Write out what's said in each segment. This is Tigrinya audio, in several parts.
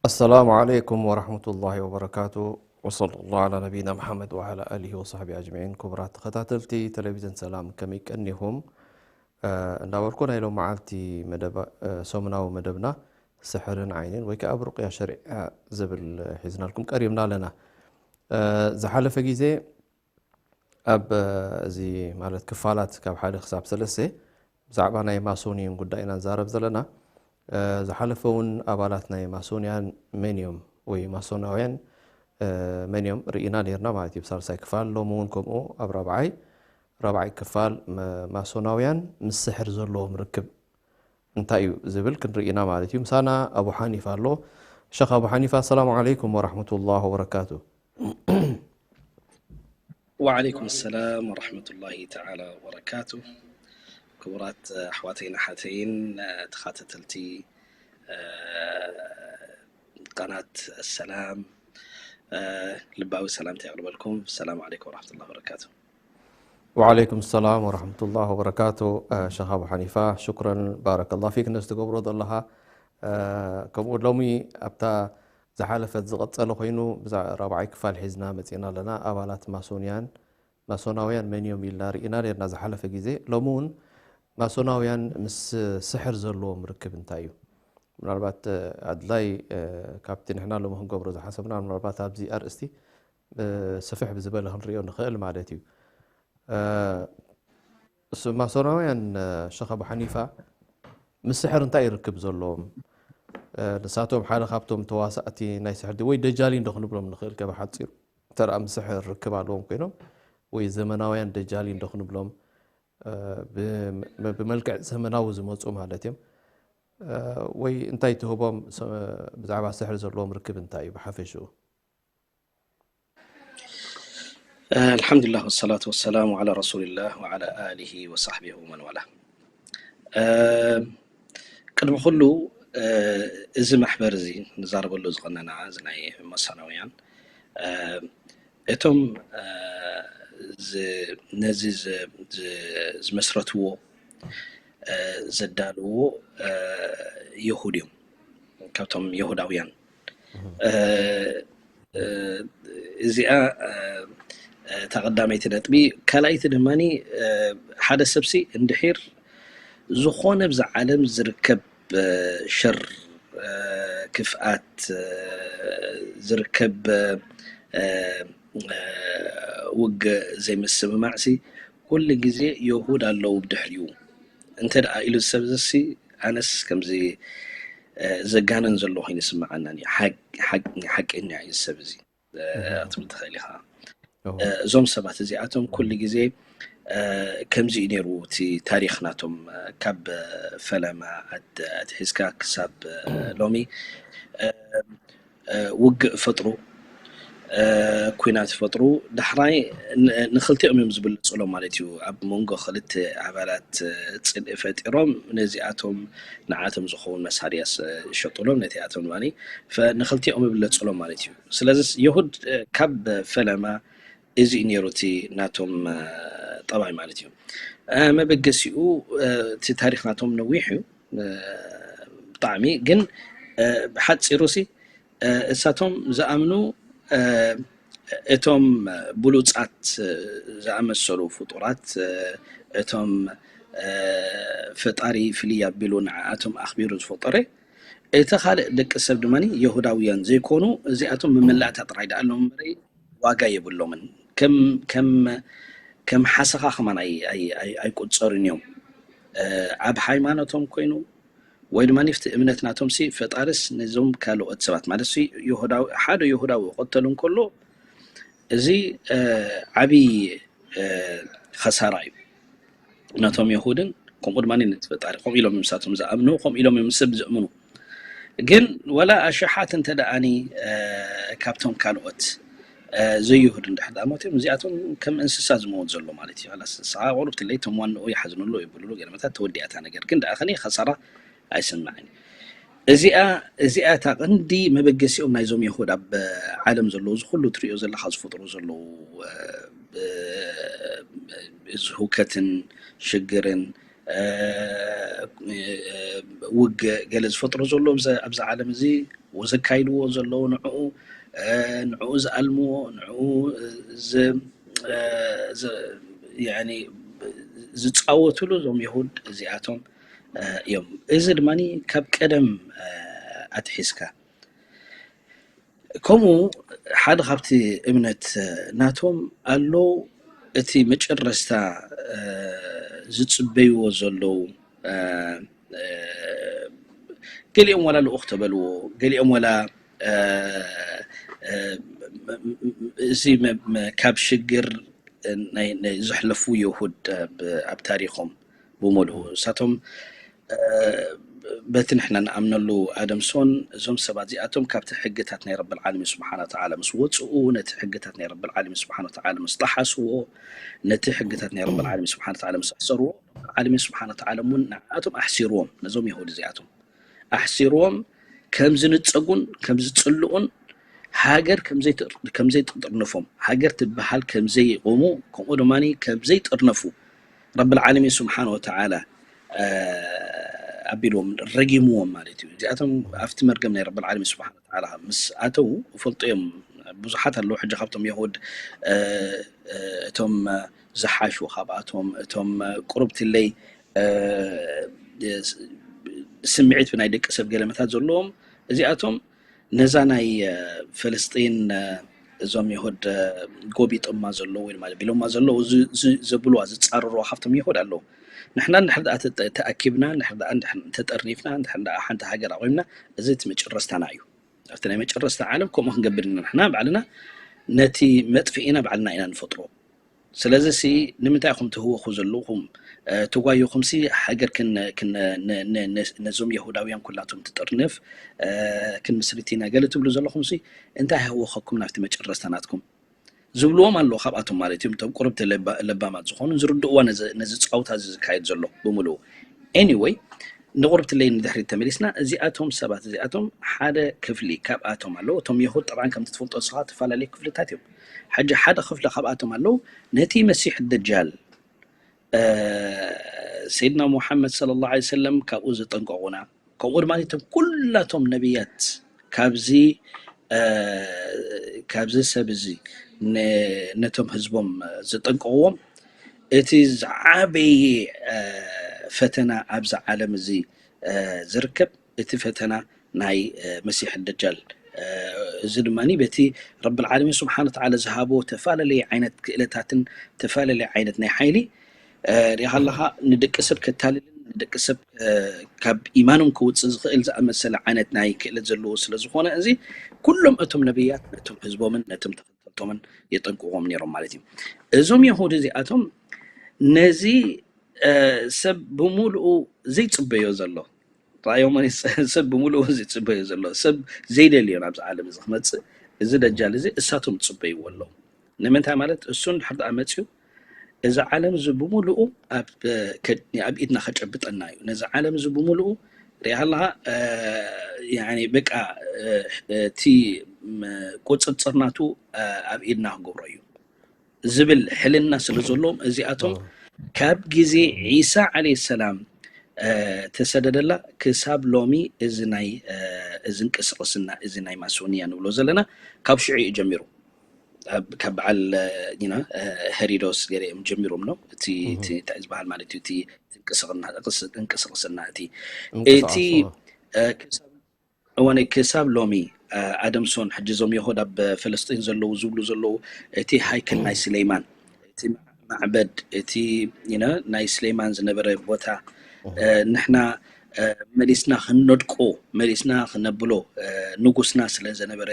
ኣሰላሙ ዓለይኩም ወራህመቱላሂ ወበረካቱ። ወሰለላሁ ዓላ ነቢይና መሓመድ ወዓላ ኣሊሂ ወሳሕቢ ኣጅመዒን። ክቡራት ተኸታተልቲ ቴሌቪዥን ሰላም፣ ከመይ ቀኒኹም? እ፣ እንዳበልኩ፣ ናይ ሎም መዓልቲ መደባ-፣ እ፣ ሰሙናዊ መደብና ስሕርን ዓይንን ወይ ከዓ ብሩቅያ ሸሪዓ ዝብል ሒዝናልኩም ቀሪብና ኣለና። እ፣ ዝሓለፈ ግዜ ኣብ፣ እ፣ እዚ ማለት ክፋላት ካብ ሓደ ክሳብ ሰለስተ ብዛዕባ ናይ ማሶንዮን ጉዳይ ኢና ንዛረብ ዘለና። እ፣ ዝሓለፈ እውን ኣባላት ናይ ማሶንያን መን እዮም ወይ ማሶናውያን፣ እ፣ መን እዮም ርኢና ነይርና ማለት እዩ፣ ብሳልሳይ ክፋል። ሎሚ እውን ከምኡ ኣብ ራብዓይ፣ ራብዓይ ክፋል መ-፣ ማሶናውያን ምስ ስሕር ዘለዎም ርክብ እንታይ እዩ ዝብል ክንርኢ ኢና ማለት እዩ። ምሳና ኣቡ ሓኒፋ ኣሎ። ሸኽ ኣቡ ሓኒፋ፣ ኣሰላሙ ዓለይኩም ወራህመቱላህ ወበረካቱ። ወዓለይኩም ሰላም ወራህመቱላሂ ተዓላ ወበረካቱ። ክቡራት ኣሕዋተይን ኣሓተይን፣ እ፣ ተኸታተልቲ፣ እ፣ ቃናት ሰላም፣ እ፣ ልባዊ ሰላምታ የቕርበልኩም። ሰላም ዓለይኩም ወራህመቱላሂ ወበረካቱ። ወዓለይኩም ሰላም ወራህመቱላህ ወበረካቱ። እ፣ ሸኽ ኣቡ ሓኒፋ፣ ሽኩረን ባረከላህ ፊክ ነዚ ትገብሮ ዘለኻ። እ፣ ከምኡ ሎሚ ኣብታ ዝሓለፈት ዝቐጸለ ኮይኑ ብዛ-፣ ራብዓይ ክፋል ሒዝና መጺእና ኣለና። ኣባላት ማሶንያን፣ ማሶናውያን መን እዮም ኢልና ርኢና ነርና ዝሓለፈ ግዜ። ሎሚ እውን ማሶናውያን ምስ ስሕር ዘለዎም ርክብ እንታይ እዩ? ምናልባት፣ እ፣ ኣድላይ፣ እ፣ ካብቲ ንሕና ሎሚ ክንገብሮ ዝሓሰብና፣ ምናልባት ኣብዚ ኣርእስቲ፣ እ፣ ስፍሕ ብዝበለ ክንሪኦ ንኽእል ማለት እዩ። እ፣ እሱ ማሶናውያን፣ እ፣ ሸኽ ኣቡ ሓኒፋ ምስ ስሕር እንታይ ርክብ ዘለዎም? እ፣ ንሳቶም ሓደ ካብቶም ተዋሳእቲ ናይ ስሕር ድዩ? ወይ ደጃሊን ዶ ክንብሎም ንኽእል ከ ብሓጺሩ? እንተ ደኣ ምስ ስሕር ርክብ ኣለዎም ኮይኖም፣ ወይ ዘመናውያን ደጃሊን ዶ ክንብሎም? እ፣ ብ-፣ ብመልክዕ ዘመናዊ ዝመጹ ማለት እዮም። እ፣ ወይ እንታይ ትህቦም? ሰ-፣ ብዛዕባ ስሕር ዘለዎም ርክብ እንታይ እዩ ብሓፈሽኡ? ኣልሓምዱሊላህ ወሰላቱ ወሰላሙ ዓላ ረሱሊላህ ወዓላ ኣሊሂ ወሳሕቢሂ ወመን ዋላ። እ፣ ቅድሚ ኩሉ፣ እ፣ እዚ ማሕበር እዚ ንዛረበሉ ዝቐነና፣ እዚ ናይ ማሶናውያን፣ እ፣ እቶም፣ እ፣ ዝ-፣ ነዚ ዝ-፣ ዝ-፣ ዝመስረትዎ፣ እ፣ ዘዳልዎ፣ እ፣ የሁድ እዮም። ካብቶም የሁዳውያን። እ፣ እ፣ እዚኣ፣ እ፣ እታ ቀዳመይቲ ነጥቢ። ካልኣይቲ ድማኒ፣ እ፣ ሓደ ሰብሲ እንድሒር ዝኾነ ብዛ ዓለም ዝርከብ፣ እ፣ ሸር፣ እ፣ ክፍኣት፣ እ፣ ዝርከብ፣ እ፣ እ፣ ውግእ ዘይምስምማዕሲ ኩሉ ግዜ የሁድ ኣለዉ ብድሕሪኡ እንተ ደኣ ኢሉ ዝሰብ እዚ፣ ኣነስ ከምዚ፣ እ፣ ዘጋነን ዘሎ ኮይኑ ይስምዓናን እዩ። ሓቅ-፣ ሓቅ-፣ ሓቀኛ እዩ እዚ ሰብ እዚ፣ እ፣ እህ። ክትብል ትኽእል ኢኻ። እዎ። እ፣ እዞም ሰባት እዚኣቶም ኩሉ ግዜ፣ እ፣ ከምዚ እዩ ነይሩ እቲ ታሪኽ ናቶም፣ እ፣ ካብ፣ እ፣ ፈለማ ኣት-፣ ኣትሒዝካ ክሳብ፣ እ፣ ሎሚ፣ እ፣ እ፣ ውግእ ፈጥሩ፣ እ፣ ኲናት ፈጥሩ፣ ዳሕራይ ን-፣ ንኽልቲኦም እዮም ዝብለጹሎም ማለት እዩ። ኣብ መንጎ ክልተ ኣባላት፣ እ፣ ጽልኢ ፈጢሮም ነዚኣቶም ንዓቶም ዝኸውን መሳርያ ስ-፣ ይሸጡሎም፣ ነቲኣቶም ድማ ፈ-፣ ንኽልቲኦም ይብለጹሎም ማለት እዩ። ስለዚስ የሁድ፣ እ፣ ካብ ፈለማ እዚ እዩ ነይሩ እቲ ናቶም፣ እ፣ ጠባይ ማለት እዩ። እ፣ መበገሲኡ፣ እ፣ እቲ ታሪኽ ናቶም ነዊሕ እዩ፣ እ፣ ብጣዕሚ ግን፣ እ፣ ብሓጺሩሲ፣ እ፣ እሳቶም ዝኣምኑ፣ እ፣ እቶም ብሉጻት፣ እ፣ ዝኣመሰሉ ፍጡራት፣ እ፣ እቶም፣ እ፣ ፈጣሪ ፍልይ ኣቢሉ ንዓኣቶም ኣኽቢሩ ዝፈጠረ፣ እቲ ካልእ ደቂ ሰብ ድማ የሁዳውያን ዘይኮኑ፣ እዚኣቶም መመላእታ ጥራይ ደኣ ኣለዎም እምበረይ ዋጋ የብሎምን። ከም፣ ከም፣ ከም ሓሰኻ ከማን ኣይ-፣ ኣይ-፣ ኣይ-፣ ኣይቁጸሩን እዮም። እ፣ ኣብ ሃይማኖቶም ኮይኑ፣ ወይ ድማ እቲ እምነት ናቶም ሲ ፈጣሪስ ነዞም ካልኦት ሰባት ማለት ሲ ይሁዳዊ ሓደ ይሁዳዊ ክቐተሉ እንከሎ እዚ ዓብይ ኸሳራ እዩ ነቶም ይሁድን ከምኡ ድማ ነቲ ፈጣሪ ከምኡ ኢሎም እዮም ንሳቶም ዝኣምኑ ከምኡ ኢሎም እዮም ሰብ ዝእምኑ ግን ወላ ኣሽሓት እንተ ደኣኒ ካብቶም ካልኦት ዘይሁድ እንድሕር ደኣ ሞትዮም እዚኣቶም ከም እንስሳ ዝመወት ዘሎ ማለት እዩ ላ ስዓ ቁሩብ ትለይ ቶም ዋንኡ ይሓዝንሉ ይብልሉ ገለመታት ተወዲኣታ ነገር ግን ደኣ ከኒ ኸሳራ ኣይስምዕን እዚኣ እዚኣ እታ ቀንዲ መበገሲኦም ናይዞም ይሁድ ኣብ ዓለም ዘለዉ ዝኩሉ ትሪኦ ዘለካ ዝፈጥሩ ዘለዉ ህውከትን ሽግርን ውግእ ገለ ዝፈጥሩ ዘሎ ኣብዚ ዓለም እዚ ዘካይድዎ ዘለዉ ንዕኡ ንዕኡ ዝኣልምዎ ንዕኡ ዝፃወትሉ እዞም ይሁድ እዚኣቶም እዮም። እዚ ድማ ካብ ቀደም ኣትሒዝካ ከምኡ ሓደ ካብቲ እምነት ናቶም ኣሎ እቲ መጨረስታ ዝፅበይዎ ዘለዉ ገሊኦም ዋላ ልኡኽ ተበልዎ ገሊኦም ዋላ እዚ ካብ ሽግር ዘሕለፉ የሁድ ኣብ ታሪኾም ብምልኡ እሳቶም በቲ ንሕና ንኣምነሉ ኣደምሶን እዞም ሰባት እዚኣቶም ካብቲ ሕግታት ናይ ረብል ዓለሚን ስብሓን ወተዓላ ምስ ወፅኡ ነቲ ሕግታት ናይ ረብል ዓለሚን ስብሓን ወተዓላ ምስ ጠሓስዎ ነቲ ሕግታት ናይ ረብል ዓለሚን ስብሓን ወተዓላ ምስ ኣሕሰርዎ ረብል ዓለሚን ስብሓን ወተዓላ እውን ንዓኣቶም ኣሕሲርዎም ነዞም የሁድ እዚኣቶም ኣሕሲርዎም ከም ዝንፀጉን ከም ዝፅልኡን ሃገር ከም ዘይጥርንፎም ሃገር ትበሃል ከም ዘይቆሙ ከምኡ ድማ ከም ዘይጥርነፉ ረብል ዓለሚን ስብሓን ወተዓላ ኣቢልዎም ረጊምዎም ማለት እዩ እዚኣቶም ኣብቲ መርገም ናይ ረብል ዓለሚን ስብሓን ወተዓላ ምስ ኣተው ይፈልጡ እዮም ብዙሓት ኣለዉ ሕጂ ካብቶም የሁድ እቶም ዝሓሹ ካብኣቶም እቶም ቁሩብትለይ ስምዒት ብናይ ደቂ ሰብ ገለመታት ዘለዎም እዚኣቶም ነዛ ናይ ፈለስጢን እዞም የሁድ ጎቢጦማ ዘለዉ ወይ ድማ ቢሎማ ዘለዉ ዘብልዋ ዝፃረርዋ ካብቶም የሁድ ኣለዉ ንሕና እንድሕር ደኣ ተኣኪብና እንድሕር ደኣ ተጠርኒፍና እንድሕር ደኣ ሓንቲ ሃገር ኣቑምና እዚ እቲ መጨረስታና እዩ ኣብቲ ናይ መጨረስታ ዓለም ከምኡ ክንገብር ኢና ንሕና ባዕልና ነቲ መጥፍኢና ባዕልና ኢና ንፈጥሮ ስለዚ ሲ ንምንታይ ኢኹም ትህወኹ ዘለኹም ትጓየኹም ሲ ሃገር ነዞም የሁዳውያን ኩላቶም ትጥርንፍ ክንምስርት ኢና ገለ ትብሉ ዘለኹም ሲ እንታይ ሃወኸኩም ናብቲ መጨረስታ ናትኩም ዝብልዎም ኣለዉ ካብኣቶም ማለት እዮም እቶም ቁርብቲ ለባማት ዝኾኑ ዝርድእዋ ነዚ ፃውታ እዚ ዝካየድ ዘሎ ብምልኡ anyway ንቁርብትለይ ንድሕሪት ተመሊስና እዚኣቶም ሰባት እዚኣቶም ሓደ ክፍሊ ካብኣቶም ኣለዉ እቶም የሁድ ጠብዓን ከምቲ ትፈልጦ ንስኻ ተፈላለዩ ክፍልታት እዮም ሕጂ ሓደ ክፍሊ ካብኣቶም ኣለዉ ነቲ መሲሕ ደጃል ሰይድና ሙሓመድ صلى الله عليه وسلم ካብኡ ዝጠንቀቑና ከምኡ ድማ እቶም ኩላቶም ነቢያት ካብዚ ካብዚ ሰብ እዚ ነቶም ህዝቦም ዝጠንቀቕዎም እቲ ዝዓበየ ፈተና ኣብዚ ዓለም እዚ ዝርከብ እቲ ፈተና ናይ መሲሕ ደጃል እዚ ድማ በቲ ረብል ዓለሚን ስብሓን ወተዓላ ዝሃቦ ተፈላለየ ዓይነት ክእለታትን ተፈላለየ ዓይነት ናይ ሓይሊ ሪኢኻ ኣለኻ ንደቂ ሰብ ከታልልን ንደቂ ሰብ ካብ ኢማኖም ክውፅእ ዝኽእል ዝኣመሰለ ዓይነት ናይ ክእለት ዘለዎ ስለ ዝኾነ እዚ ኩሎም እቶም ነብያት ነቶም ህዝቦምን ነቶም ተኸተልቶምን የጠንቅቖም ነይሮም ማለት እዩ። እዞም የሁድ እዚኣቶም ነዚ ሰብ ብምሉኡ ዘይፅበዮ ዘሎ ራእዮም ሰብ ብምሉኡ ዝፅበዮ ዘሎ ሰብ ዘይደልዮ ናብዚ ዓለም እዚ ክመፅእ እዚ ደጃል እዚ እሳቶም ዝፅበይዎ ኣለዉ። ንምንታይ ማለት እሱ እንድሕር ደኣ መፅዩ እዚ ዓለም እዚ ብምሉኡ ኣብ ኢድና ከጨብጠና እዩ። ነዚ ዓለም እዚ ብምሉኡ ሪኣ ኣለኻ በቃ እቲ ቁፅፅር ናቱ ኣብ ኢድና ክገብሮ እዩ ዝብል ሕልና ስለ ዘለዎም እዚኣቶም ካብ ግዜ ዒሳ ዓለይሂ ሰላም ተሰደደላ ክሳብ ሎሚ እዚ ናይ እዚ እንቅስቕስና እዚ ናይ ማሶንያ ንብሎ ዘለና ካብ ሽዑ እዩ ጀሚሩ። ካብ በዓል ሄሪዶስ ገለ እዮም ጀሚሮም ነው እቲ እንታይ ዝበሃል ማለት እዩ እቲ እንቅስቕስና እቲ እቲ እዋን ክሳብ ሎሚ ኣደምሶን ሕጂ እዞም የሆድ ኣብ ፈለስጢን ዘለዉ ዝብሉ ዘለዉ እቲ ሃይክል ናይ ስሌይማን እቲ ማዕበድ እቲ ናይ ስሌይማን ዝነበረ ቦታ ንሕና መሊስና ክንነድቆ፣ መሊስና ክነብሎ፣ ንጉስና ስለ ዘነበረ፣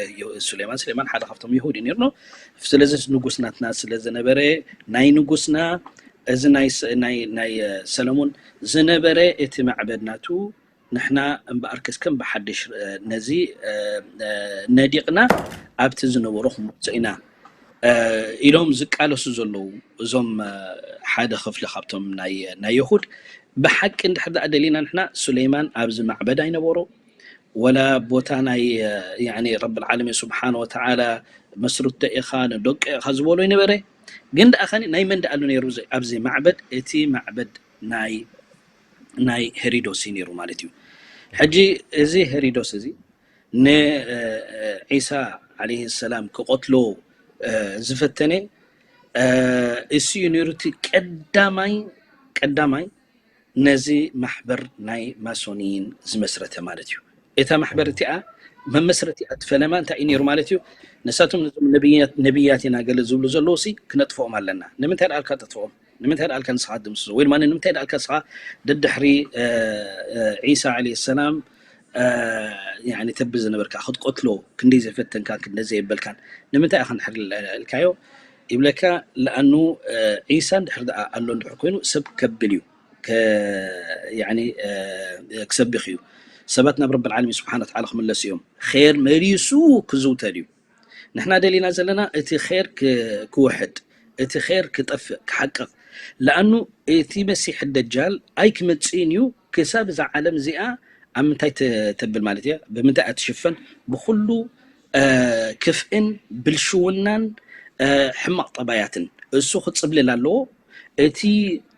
ሱሌማን፣ ሱሌማን ሓደ ካብቶም ይሁድ እዩ ነይሩ። ስለዚ ንጉስ ናትና ስለ ዘነበረ፣ ናይ ንጉስና፣ እዚ ናይ ሰለሙን ዝነበረ እቲ ማዕበድ ናቱ፣ ንሕና እምበኣርከስ ከም ብሓድሽ ነዚ ነዲቕና ኣብቲ ዝነበሮ ክንመልሶ ኢና ኢሎም ዝቃለሱ ዘለዉ እዞም ሓደ ክፍሊ ካብቶም ናይ የሁድ። ብሓቂ እንድሕር ደኣ ደሊና ንሕና፣ ሱሌማን ኣብዚ ማዕበድ ኣይነበሮ፣ ወላ ቦታ ናይ ረብ ዓለሚን ስብሓን ወተዓላ መስርቶ ኢኻ ንደቂ ኢኻ ዝበሎ ይነበረ። ግን ደኣ ናይ መን ደኣ ኣሎ ነይሩ ኣብዚ ማዕበድ? እቲ ማዕበድ ናይ ናይ ሄሪዶስ እዩ ነይሩ ማለት እዩ። ሕጂ እዚ ሄሪዶስ እዚ ንዒሳ ዓለይሂ ሰላም ክቐትሎ ዝፈተነ እሱ እዩ ነይሩ። እቲ ቀዳማይ ቀዳማይ ነዚ ማሕበር ናይ ማሶኒን ዝመስረተ ማለት እዩ። እታ ማሕበር እቲኣ መመስረቲ እቲ ፈለማ እንታይ እዩ ነይሩ ማለት እዩ? ንሳቶም ነብያት ኢና ገለ ዝብሉ ዘለዉ ሲ ክነጥፍኦም ኣለና። ንምንታይ ደኣልካ ተጥፍኦም? ንምንታይ ደኣልካ ንስኻ ትድምስሶ? ወይ ድማ ንምንታይ ደኣልካ ንስኻ ደድሕሪ ዒሳ ዓለይሂ ሰላም ተብል ዝነበርካ ክትቀትሎ ክንደይ ዘፈተንካን ክንደ ዘየበልካን ንምንታይ ኢኻ ንድሕር ኢልካዮ? ይብለካ። ለኣኑ ዒሳ እንድሕር ደኣ ኣሎ እንድሕር ኮይኑ ሰብ ከብል እዩ ክሰብኽ እዩ። ሰባት ናብ ረብ ዓለሚን ስብሓን ወተዓላ ክምለሱ እዮም። ር መሊሱ ክዝውተር እዩ። ንሕና ደሊና ዘለና እቲ ር ክውሕድ፣ እቲ ር ክጠፍእ፣ ክሓቅቕ። ለኣኑ እቲ መሲሕ ደጃል ኣይክመፅእን እዩ ክሳብ እዛ ዓለም እዚኣ ኣብ ምንታይ ተብል ማለት እያ? ብምንታይ እያ ትሽፈን? ብኩሉ ክፍእን ብልሽውናን ሕማቕ ጠባያትን እሱ ክፅብልል ኣለዎ። እቲ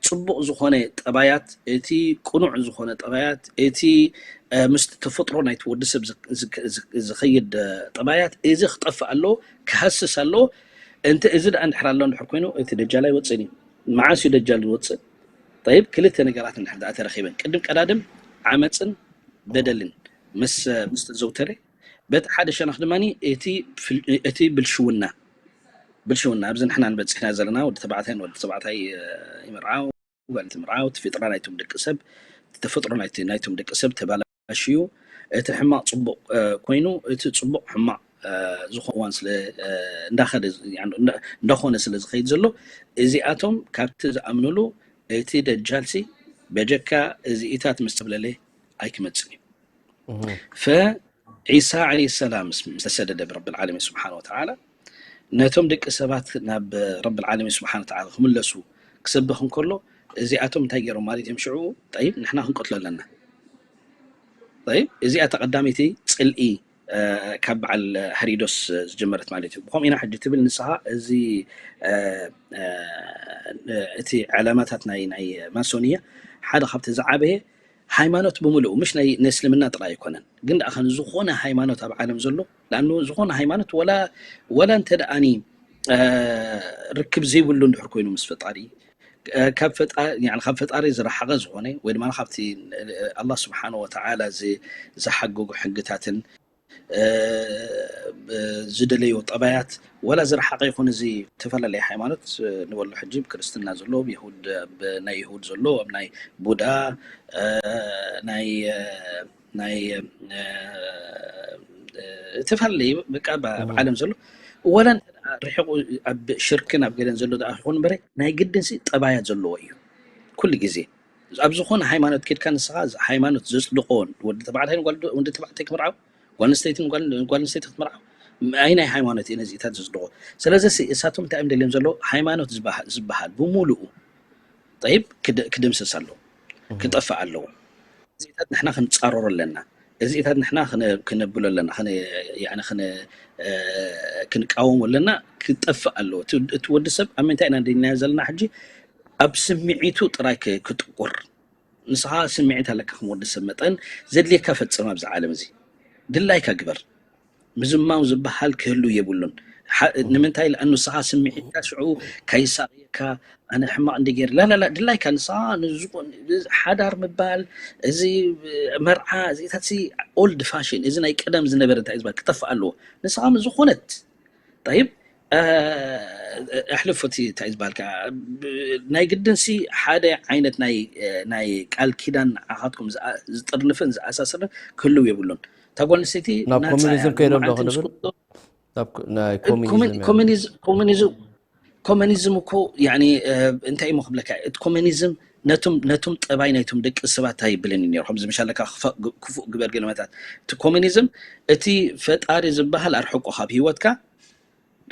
ፅቡቕ ዝኾነ ጠባያት፣ እቲ ቅኑዕ ዝኾነ ጠባያት፣ እቲ ምስ ተፈጥሮ ናይቲ ወዲ ሰብ ዝኸይድ ጠባያት እዚ ክጠፍእ ኣለዎ፣ ክሃስስ ኣለዎ። እንተ እዚ ደኣ እንድሕር ኣሎ እንድሕር ኮይኑ እቲ ደጃል ኣይወፅእን እዩ። መዓስ እዩ ደጃል ዝወፅእ? ጠይብ፣ ክልተ ነገራት እንድሕር ደኣ ተረኺበን፣ ቅድም ቀዳድም ዓመፅን በደልን ምስ ምስ ተዘውተረ፣ በቲ ሓደ ሸነኽ ድማ እቲ ብልሽውና ብልሽውና ኣብዚ ንሕና ንበፂሕና ዘለና ወዲ ተባዕታይን ወዲ ተባዕታይ ይምርዓው፣ ጓል ትምርዓው፣ እቲ ፍጥራ ናይቶም ደቂ ሰብ፣ ተፈጥሮ ናይቶም ደቂ ሰብ ተባላሽዩ፣ እቲ ሕማቕ ፅቡቕ ኮይኑ እቲ ፅቡቕ ሕማቕ ዝኾነ እዋን ስለ እንዳኸደ እንዳኾነ ስለ ዝኸይድ ዘሎ፣ እዚኣቶም ካብቲ ዝኣምንሉ እቲ ደጃልሲ በጀካ እዚኢታት ምስ ተብለለ ኣይክመፅን እዩ። ፈዒሳ ዓለይሂ ሰላም ምስ ተሰደደ ብረብል ዓለሚን ስብሓን ወተዓላ ነቶም ደቂ ሰባት ናብ ረብል ዓለሚን ስብሓን ወተዓላ ክምለሱ ክሰብኽ እንከሎ እዚኣቶም እንታይ ገይሮም ማለት እዮም? ሽዑ ጠይብ ንሕና ክንቀትሎ ኣለና። ጠይብ እዚኣ ተቐዳመይቲ ፅልኢ ካብ በዓል ሄሪዶስ ዝጀመረት ማለት እዩ። ብኸምኡ ኢና ሕጂ ትብል ንስኻ እዚ እቲ ዕላማታት ናይ ናይ ማሶንያ ሓደ ካብቲ ዝዓበየ ሃይማኖት ብምልኡ ምሽ ናይ ናይ እስልምና ጥራይ ኣይኮነን ግን ደኣ ዝኾነ ሃይማኖት ኣብ ዓለም ዘሎ ለኣኑ ዝኾነ ሃይማኖት ወላ ወላ እንተ ደኣኒ ርክብ ዘይብሉ እንድሕር ኮይኑ ምስ ፈጣሪ ካብ ፈጣሪ ዝረሓቐ ዝኾነ ወይ ድማ ካብቲ ኣላህ ስብሓን ወተዓላ ዝሓገጉ ሕግታትን ዝደለዮ ጠባያት ወላ ዝረሓቐ ይኹን እዚ ዝተፈላለየ ሃይማኖት ንበሎ ሕጂ ክርስትና ዘሎ ይሁድ ናይ ይሁድ ዘሎ ኣብ ናይ ቡዳ ናይ ናይ ዝተፈላለዩ በቃ ኣብ ዓለም ዘሎ ወላ ርሒቑ ኣብ ሽርክን ኣብ ገለን ዘሎ ደኣ ይኹን እምበረ ናይ ግድንሲ ጠባያት ዘለዎ እዩ ኩሉ ግዜ ኣብ ዝኾነ ሃይማኖት ኬድካ ንስኻ ሃይማኖት ዘፅድቆ ወዲ ተባዕታይ ወዲ ተባዕታይ ክምርዓው ጓል ኣንስተይቲ ጓል ኣንስተይቲ ክትምርዓው ኣይ ናይ ሃይማኖት እዩ ነዚኢታት ዘፅድቆ ስለዚ እሳቶም እንታይ እዮም ደልዮም ዘሎ ሃይማኖት ዝበሃል ብምሉኡ ጠይብ ክድምሰስ ኣለዎ ክጠፍእ ኣለዎ እዚኢታት ንሕና ክንፃረሮ ኣለና እዚኢታት ንሕና ክነብሎ ኣለና ክንቃወሞ ኣለና ክጠፍእ ኣለዎ እቲ ወዲ ሰብ ኣብ ምንታይ ኢና ደልናዮ ዘለና ሕጂ ኣብ ስምዒቱ ጥራይ ክጥቁር ንስኻ ስምዒት ኣለካ ከም ወዲ ሰብ መጠን ዘድልየካ ፈጽም ኣብዚ ዓለም እዚ ድላይካ ግበር ምዝማው ዝበሃል ክህሉ የብሉን ንምንታይ ለኣኑ ንስኻ ስምዒትካ ሽዑ ከይሳቕየካ ኣነ ሕማቕ እንደ ገይር ላላላ ድላይካ ንስኻ ሓዳር ምባል እዚ መርዓ እዚታት ኦልድ ፋሽን እዚ ናይ ቀደም ዝነበረ እንታይ ዝበሃል ክጠፍእ ኣለዎ ንስኻ ዝኾነት ጠይብ ኣሕልፎ እቲ እንታይ ዝበሃል ከዓ ናይ ግድንሲ ሓደ ዓይነት ናይ ናይ ቃል ኪዳን ንዓኻትኩም ዝጥርንፍን ዝኣሳስርን ክህልው የብሉን። እታ ጓል ኣንስተይቲ ናብ ኮሚኒዝም ከይደ ኣሎ ክንብል ኮሚኒዝም ኮሚኒዝም ኮሚኒዝም እኮ እንታይ እሞ ክብለካ እቲ ኮሚኒዝም ነቱም ነቱም ጠባይ ናይቶም ደቂ ሰባት ኣይብልን እዩ ነሩ ከምዚ ምሻለካ ክፉእ ግበር ገለመታት እቲ ኮሚኒዝም እቲ ፈጣሪ ዝበሃል ኣርሕቆ ካብ ህይወትካ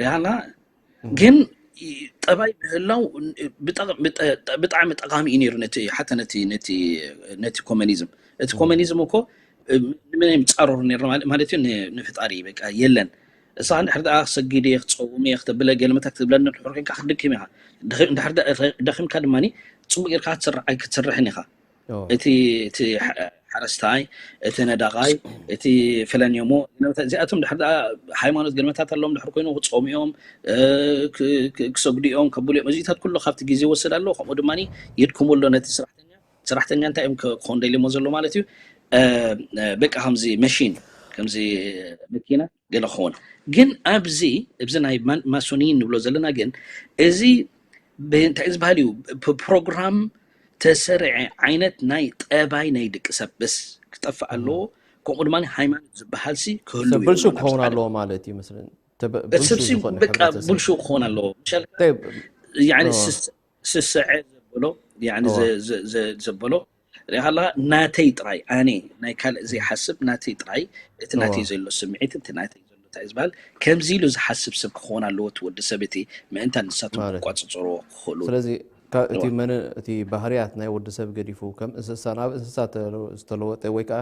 ሪሃና ግን ጠባይ ምህላው ብጣዕሚ ጠቃሚ እዩ ነሩ ነቲ ሓተ ነቲ ኮሚኒዝም እቲ ኮሚኒዝም እኮ ንምንም ፃረሩ ነርና ማለት እዩ ንፍጣሪ በቃ የለን እሳ እንድሕር ደኣ ክሰግድ እየ ክፀውም እየ ክተብለ ገለመታ ክትብለኒ ድሕር ኮይንካ ክትድክም ኢኻ ደኺምካ ድማ ፅቡቅ ጌርካ ክትሰርሕ ኣይክትሰርሕን ኢኻ እቲ እቲ ሓረስታይ እቲ ነዳቃይ እቲ ፈለንዮሞ እዚኣቶም ድሕር ደኣ ሃይማኖት ገለመታት ኣለዎም ድሕር ኮይኑ ክፀሙ እዮም ክሰግዱ እዮም ከብሉ እዮም እዚታት ኩሉ ካብቲ ግዜ ይወስድ ኣሎ ከምኡ ድማ የድክሙ ኣሎ ነቲ ስራሕተኛ ሰራሕተኛ እንታይ እዮም ክኾን ደልሞ ዘሎ ማለት እዩ በቃ ከምዚ መሽን ከምዚ መኪና ገለ ክኸውን ግን ኣብዚ እዚ ናይ ማሶኒ ንብሎ ዘለና ግን እዚ እንታይ ዝበሃል እዩ ፕሮግራም ተሰርዐ ዓይነት ናይ ጠባይ ናይ ደቂ ሰብ በስ ክጠፍእ ኣለዎ ከምኡ ድማ ሃይማኖት ዝበሃል ሲ ክህሉ ብልሹ ክኸውን ኣለዎ ማለት እዩ መስለኒ ሰብ በቃ ብልሹ ክኸውን ኣለዎ ስስዐ ዘበሎ ዘበሎ ሪኻላ ናተይ ጥራይ ኣነ ናይ ካልእ ዘይሓስብ ናተይ ጥራይ እቲ ናተይ ዘሎ ስምዒት እቲ ናተይ ዘሎ እንታይ ዝበሃል ከምዚ ኢሉ ዝሓስብ ሰብ ክኸውን ኣለዎ እቲ ወዲ ሰብ እቲ ምእንታ ንሳቶም ክቋፅፅርዎ ክኽእሉ ስለዚ እቲ መን እቲ ባህርያት ናይ ወዲ ሰብ ገዲፉ ከም እንስሳ ናብ እንስሳ ዝተለወጠ ወይ ከዓ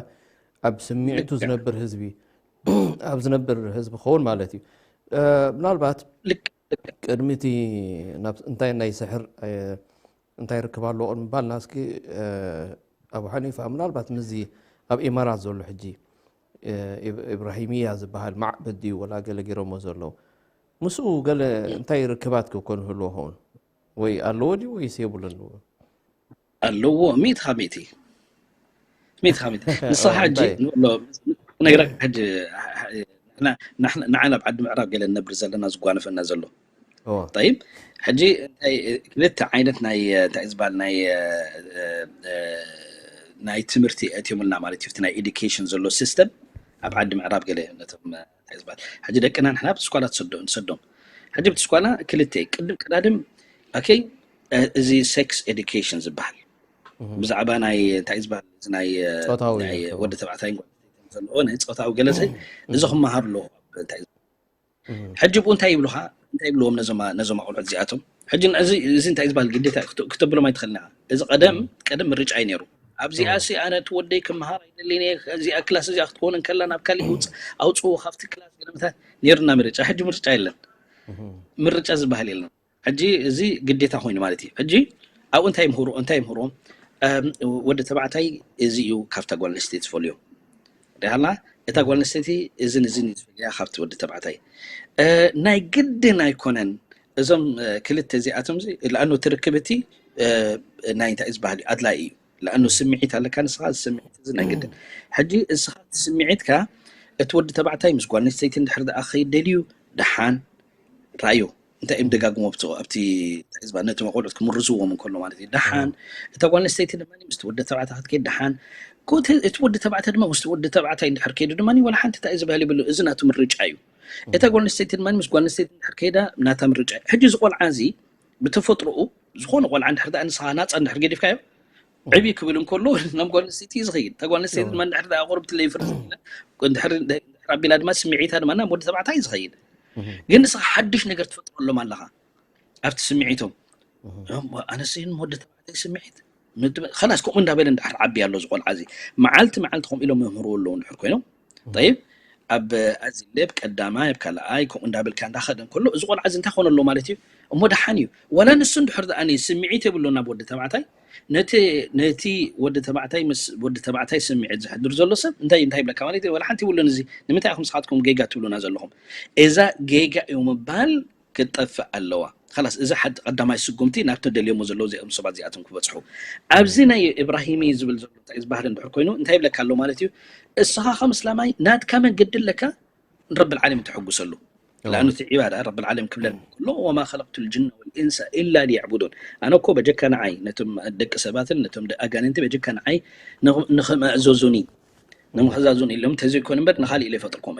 ኣብ ስምዒቱ ዝነብር ህዝቢ ኣብ ዝነብር ህዝቢ ክኸውን ማለት እዩ ምናልባት ቅድሚ እቲ እንታይ ናይ ስሕር እንታይ ርክብ ኣለዎ ቅድሚ ባልና እስኪ ኣቡ ሓኒፋ ምናልባት ምስዚ ኣብ ኢማራት ዘሎ ሕጂ ኢብራሂምያ ዝበሃል ማዕበድ ድዩ ወላ ገለ ገይሮሞ ዘለዉ ምስኡ ገለ እንታይ ርክባት ክኮን ህልዎ ኸውን ወይ ኣለዎ ድዩ ወይስ የብሉን ኣለዎ ሚእቲ ካብ ሚእቲ ሚእቲ ካብ ሚእቲ ንስኻ ሕጂ ንብሎ ነግረካ ሕጂ ንዓና ኣብ ዓዲ ምዕራብ ገለ ንነብር ዘለና ዝጓነፈና ዘሎ ይብ ሕጂ ክልተ ዓይነት ናይ እንታይ ዝበሃል ናይ ናይ ትምህርቲ ኣትዮምልና ማለት እዩ ናይ ኤዱኬሽን ዘሎ ሲስተም ኣብ ዓዲ ምዕራብ ገለ ነቶም ዝበሃል ሕጂ ደቅና ንሕና ብቲ ስኳላ ትሰዶ ንሰዶም ሕጂ ብቲ ስኳላ ክልተ ቅድም ቀዳድም ኦኬ እዚ ሴክስ ኤዱኬሽን ዝበሃል ብዛዕባ ናይ እንታይ ዝበሃል ናይ ወዲ ተባዕታይ ዘለኦ ናይ ፆታዊ ገለፀ እዚ ክመሃር ኣለዎ እንታይ ሕጂ ብኡ እንታይ ይብሉኻ እንታይ ይብልዎም ነዞም ኣቁልዑት እዚኣቶም ሕጂ እዚ እንታይ ዝበሃል ግዴታ ክተብሎም ኣይትኽእልና እዚ ቀደም ቀደም ምርጫ እዩ ነይሩ ኣብዚኣ ሲ ኣነ እቲ ወደይ ክመሃር ኣይደልን እየ እዚኣ ክላስ እዚኣ ክትኮን እንከላ ናብ ካሊእ ውፅ ኣውፅዎ ካብቲ ክላስ ገለመታት ነይሩና ምርጫ ሕጂ ምርጫ የለን ምርጫ ዝበሃል የለን ሕጂ እዚ ግዴታ ኮይኑ ማለት እዩ ሕጂ ኣብኡ እንታይ ምህሩ እንታይ ምህርዎም ወዲ ተባዕታይ እዚ እዩ ካብታ ጓል ኣንስተይቲ ዝፈልዮ ሪሃላ እታ ጓል ኣንስተይቲ እዝን እዝን እዩ ዝፈልያ ካብቲ ወዲ ተባዕታይ ናይ ግድን ኣይኮነን እዞም ክልተ እዚኣቶም ለኣኑ ትርክብ እቲ ናይ እንታይ ዝበሃል እዩ ኣድላይ እዩ ለኣኑ ስምዒት ኣለካ ንስኻ ስምዒት እዚ ናይ ግድን ሕጂ እስኻ ስምዒትካ እቲ ወዲ ተባዕታይ ምስ ጓል ኣንስተይቲ እንድሕር ደኣ ከይደልዩ ደሓን ራእዮ እንታይ እዮም ደጋግሞ ኣብቲ ህዝባ ነቲ ቆልዑት ክምርዝዎም እንከሎ ማለት እዩ ደሓን እታ ጓል ኣንስተይቲ ድማ ምስቲ ወዲ ተባዕታይ ክትከይድ ደሓን እቲ ወዲ ተባዕታይ ድማ ምስቲ ወዲ ተባዕታይ እንድሕር ከይዱ ድማ ወላ ሓንቲ እንታይ ዝበሃል ይብሉ እዚ ናቱ ምርጫ እዩ እታ ጓል ኣንስተይቲ ድማ ምስ ጓል ኣንስተይቲ እንድሕር ከይዳ ናታ ምርጫ እዩ ሕጂ እዚ ቆልዓ እዚ ብተፈጥሮኡ ዝኾነ ቆልዓ እንድሕር ደኣ ንስኻ ናፃ እንድሕር ገዲፍካዮ ዕብይ ክብል እንከሎ ናብ ጓል ኣንስተይቲ እዩ ዝኸይድ እታ ጓል ኣንስተይቲ ድማ እንድሕር ደኣ ቁርብቲ ለይፍር እንድሕር ኣቢላ ድማ ስምዒታ ድማ ናብ ወዲ ተባዕታይ እዩ ዝኸይድ ግን ንስኻ ሓድሽ ነገር ትፈጥረሎም ኣለኻ ኣብቲ ስምዒቶም ኣነስን ወዲ ተባዕታይ ስምዒት ከላስ ከምኡ እንዳበለ እንድሕር ዓቢ ኣሎ ዝቆልዓ እዚ መዓልቲ መዓልቲ ከምኡ ኢሎም መምህርዎ ኣለዉ እንድሕር ኮይኖም ጠይብ ኣብ ኣዚ ሌብ ቀዳማይ ኣብ ካልኣይ ከምኡ እንዳበልካ እንዳኸደ እንከሎ እዚ ቆልዓ እዚ እንታይ ኮነ ኣሎ ማለት እዩ እሞ ደሓን እዩ ዋላ ንሱ እንድሕር ደኣ ስምዒት የብሎ ናብ ወዲ ተባዕታይ ነቲ ነቲ ወዲ ተባዕታይ ምስ ወዲ ተባዕታይ ስምዒት ዝሕድር ዘሎ ሰብ እንታይ እንታይ ይብለካ ማለት እዩ ወላ ሓንቲ ይብሉን እዚ ንምንታይ ኢኹም ንስኻትኩም ጌጋ ትብሉና ዘለኹም እዛ ጌጋ እዩ ምባል ክትጠፍእ ኣለዋ ላስ እዚ ሓደ ቀዳማይ ስጉምቲ ናብቶም ደልዮሞ ዘለዉ እዚኦም ሰባት እዚኣቶም ክበፅሑ ኣብዚ ናይ ኢብራሂሚ ዝብል ዘሎ እንታይ ዝበሃል እንድሕር ኮይኑ እንታይ ይብለካ ኣሎ ማለት እዩ እስኻ ከም እስላማይ ናትካ መንገዲ ኣለካ ንረብል ዓለም ተሐጉሰሉ ለኣኑ እቲ ዒባዳ ረብል ዓለሚን ክብለና ከሎ ወማ ኸለቅቱ ልጅነ ወልኢንሰ ኢላ ሊያዕቡዱን፣ ኣነ እኮ በጀካ ንዓይ ነቶም ደቂ ሰባትን ነቶም ኣጋንንቲ በጀካ ንዓይ ንኽመእዘዙኒ ንምኽዛዙን ኢሎም ተዘይኮነ እምበር ንኻሊእ ኢለ ይፈጥርኩም።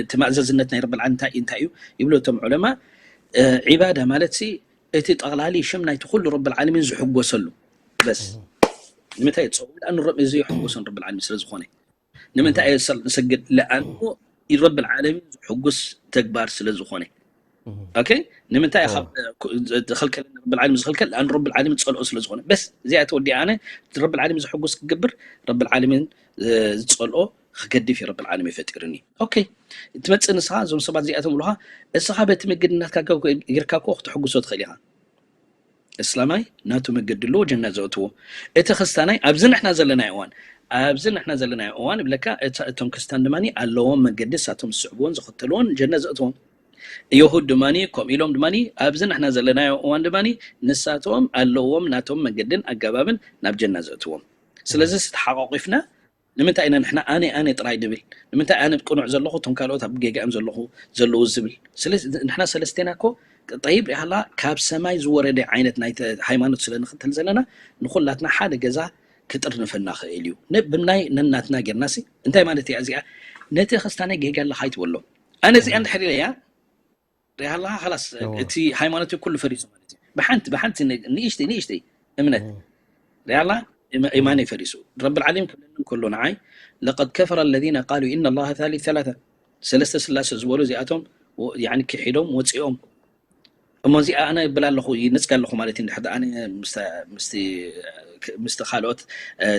እቲ ማእዘዝነት ናይ ረብል ዓለሚን እንታይ እንታይ እዩ ይብሉ እቶም ዑለማ። ዒባዳ ማለት ሲ እቲ ጠቕላሊ ሽም ናይቲ ኩሉ ረብል ዓለሚን ዝሕጎሰሉ በስ። ንምንታይ ይፀውም? ለኣኑ እዚ ይሕጎሰን ረብል ዓለሚን ስለ ዝኾነ። ንምንታይ እየ ሰል- ንሰግድ? ለኣኑ ረብል ዓለሚን ዝሕጉስ ተግባር ስለ ዝኾነ። ኦኬ፣ ንምንታይ ካብ ዝኸልከለኒ ረብል ዓለሚን ዝኸልከል? ለኣኑ ረብል ዓለሚን ዝፀልኦ ስለ ዝኾነ። በስ እዚኣ ተወዲኣ። ኣነ ረብል ዓለሚን ዝሕጉስ ክገብር ረብል ዓለሚን ዝፀልኦ ክገድፍ እዩ ረብል ዓለሚን ፈጢሩኒ። ኦኬ፣ ትመፅእ ንስኻ እዞም ሰባት እዚኣቶም ብሉኻ እስኻ በቲ ምግድናትካ ጌርካ እኮ ክትሕጉሶ ትኽእል ኢኻ። እስላማይ ናቱ መገዲ ኣለዎ ጀና ዘእትዎ። እቲ ክስታናይ ኣብዚ ንሕና ዘለናዮ እዋን ኣብዚ ንሕና ዘለናዮ እዋን ይብለካ እታ- እቶም ክስታን ድማ ኣለዎም መገዲ እሳቶም ዝስዕብዎን ዝኽተልዎን ጀና ዘእትዎም። የሁድ ድማ ከምኡ ኢሎም ድማ ኣብዚ ንሕና ዘለናዮ እዋን ድማ ንሳቶም ኣለዎም ናቶም መገድን ኣገባብን ናብ ጀና ዘእትዎም። ስለዚ ተሓቋቂፍና ንምንታይ ኢና ንሕና ኣነ ኣነ ጥራይ ድብል? ንምንታይ ኣነ ቅኑዕ ዘለኹ እቶም ካልኦት ኣብ ጌጋኦም ዘለኹ ዘለዉ ዝብል? ስለዚ ንሕና ሰለስቴና እኮ ጠይብ ሪሃላ ካብ ሰማይ ዝወረደ ዓይነት ናይ ሃይማኖት ስለ ንኽተል ዘለና ንኹላትና ሓደ ገዛ ክጥርንፈና ክእል እዩ። ብናይ ነናትና ጌርና ሲ እንታይ ማለት እያ እዚኣ? ነቲ ክስታናይ ጌጋ ኣለኻ ኣይትበሎ። ኣነ እዚኣ እንድሕር ኢለያ ሪሃላ ላስ እቲ ሃይማኖት ኩሉ ፈሪሱ ማለት እዩ። ብሓንቲ ብሓንቲ ንእሽተይ ንእሽተይ እምነት ሪሃላ ኢማነይ ፈሪሱ። ረብል ዓለሚን ክብለኒ ከሎ ንዓይ ለቀድ ከፈረ ለዚነ ቃሉ ኢነ ላሃ ታሊት ሰላተ፣ ሰለስተ ስላሰ ዝበሉ እዚኣቶም ክሒዶም ወፂኦም። እሞ እዚኣ ኣነ ብል ኣለኹ ይነፅግ ኣለኹ ማለት እዩ። እንድሕር ኣነ ምስቲ ካልኦት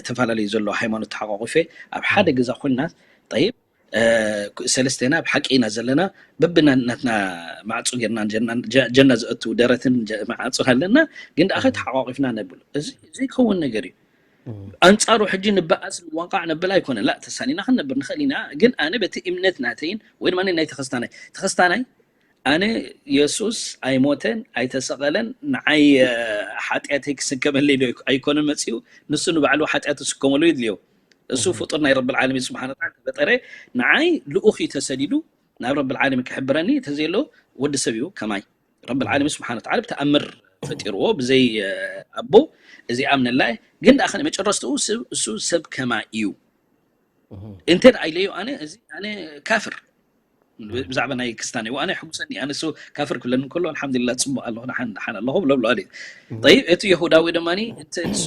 ተፈላለዩ ዘሎ ሃይማኖት ተሓቋቂፈ ኣብ ሓደ ገዛ ኮይና ጠይብ ሰለስቴና ብሓቂ ኢና ዘለና በብናትና ማዕፁ ጌርና ጀና ዘእቱ ደረትን ማዕፁ ኣለና። ግን ደኣ ተሓቋቂፍና ነብል እዚ ዘይከውን ነገር እዩ። ኣንፃሩ ሕጂ ንበኣስ ንዋቃዕ ነብል ኣይኮነ ላ ተሳኒና ክንነብር ንኽእል ኢና። ግን ኣነ በቲ እምነት ናተይን ወይ ድማ ናይ ተኸስታናይ ተኸስታናይ ኣነ የሱስ ኣይሞተን ኣይተሰቐለን ንዓይ ሓጢኣተይ ክስከመለይ ኣይኮነን መፅኡ። ንሱ ንባዕሉ ሓጢኣት ዝስከመሉ ይድልዮ። እሱ ፍጡር ናይ ረብል ዓለሚን ስብሓን ወተዓላ ተፈጠረ። ንዓይ ልኡኽ እዩ ተሰዲዱ ናብ ረብል ዓለሚን ክሕብረኒ ተዘየሎ ወዲ ሰብ እዩ ከማይ ረብል ዓለሚን ስብሓን ወተዓላ ብተኣምር ፈጢርዎ ብዘይ ኣቦ እዚ ኣምነላ። ግን ደኣ መጨረስትኡ እሱ ሰብ ከማይ እዩ። እንተ ደኣ ኢለዮ ኣነ እዚ ኣነ ካፍር ብዛዕባ ናይ ክስታን እዩ ኣነ ሕጉሰኒ ኣነ እሱ ካፍር ክብለኒ ከሎ ኣልሓምዱሊላ ፅቡቅ ኣለኹ ደሓን ደሓን ኣለኹ ብሎ ብሎ ጠይብ እቲ የሁዳዊ ድማ እቲ እሱ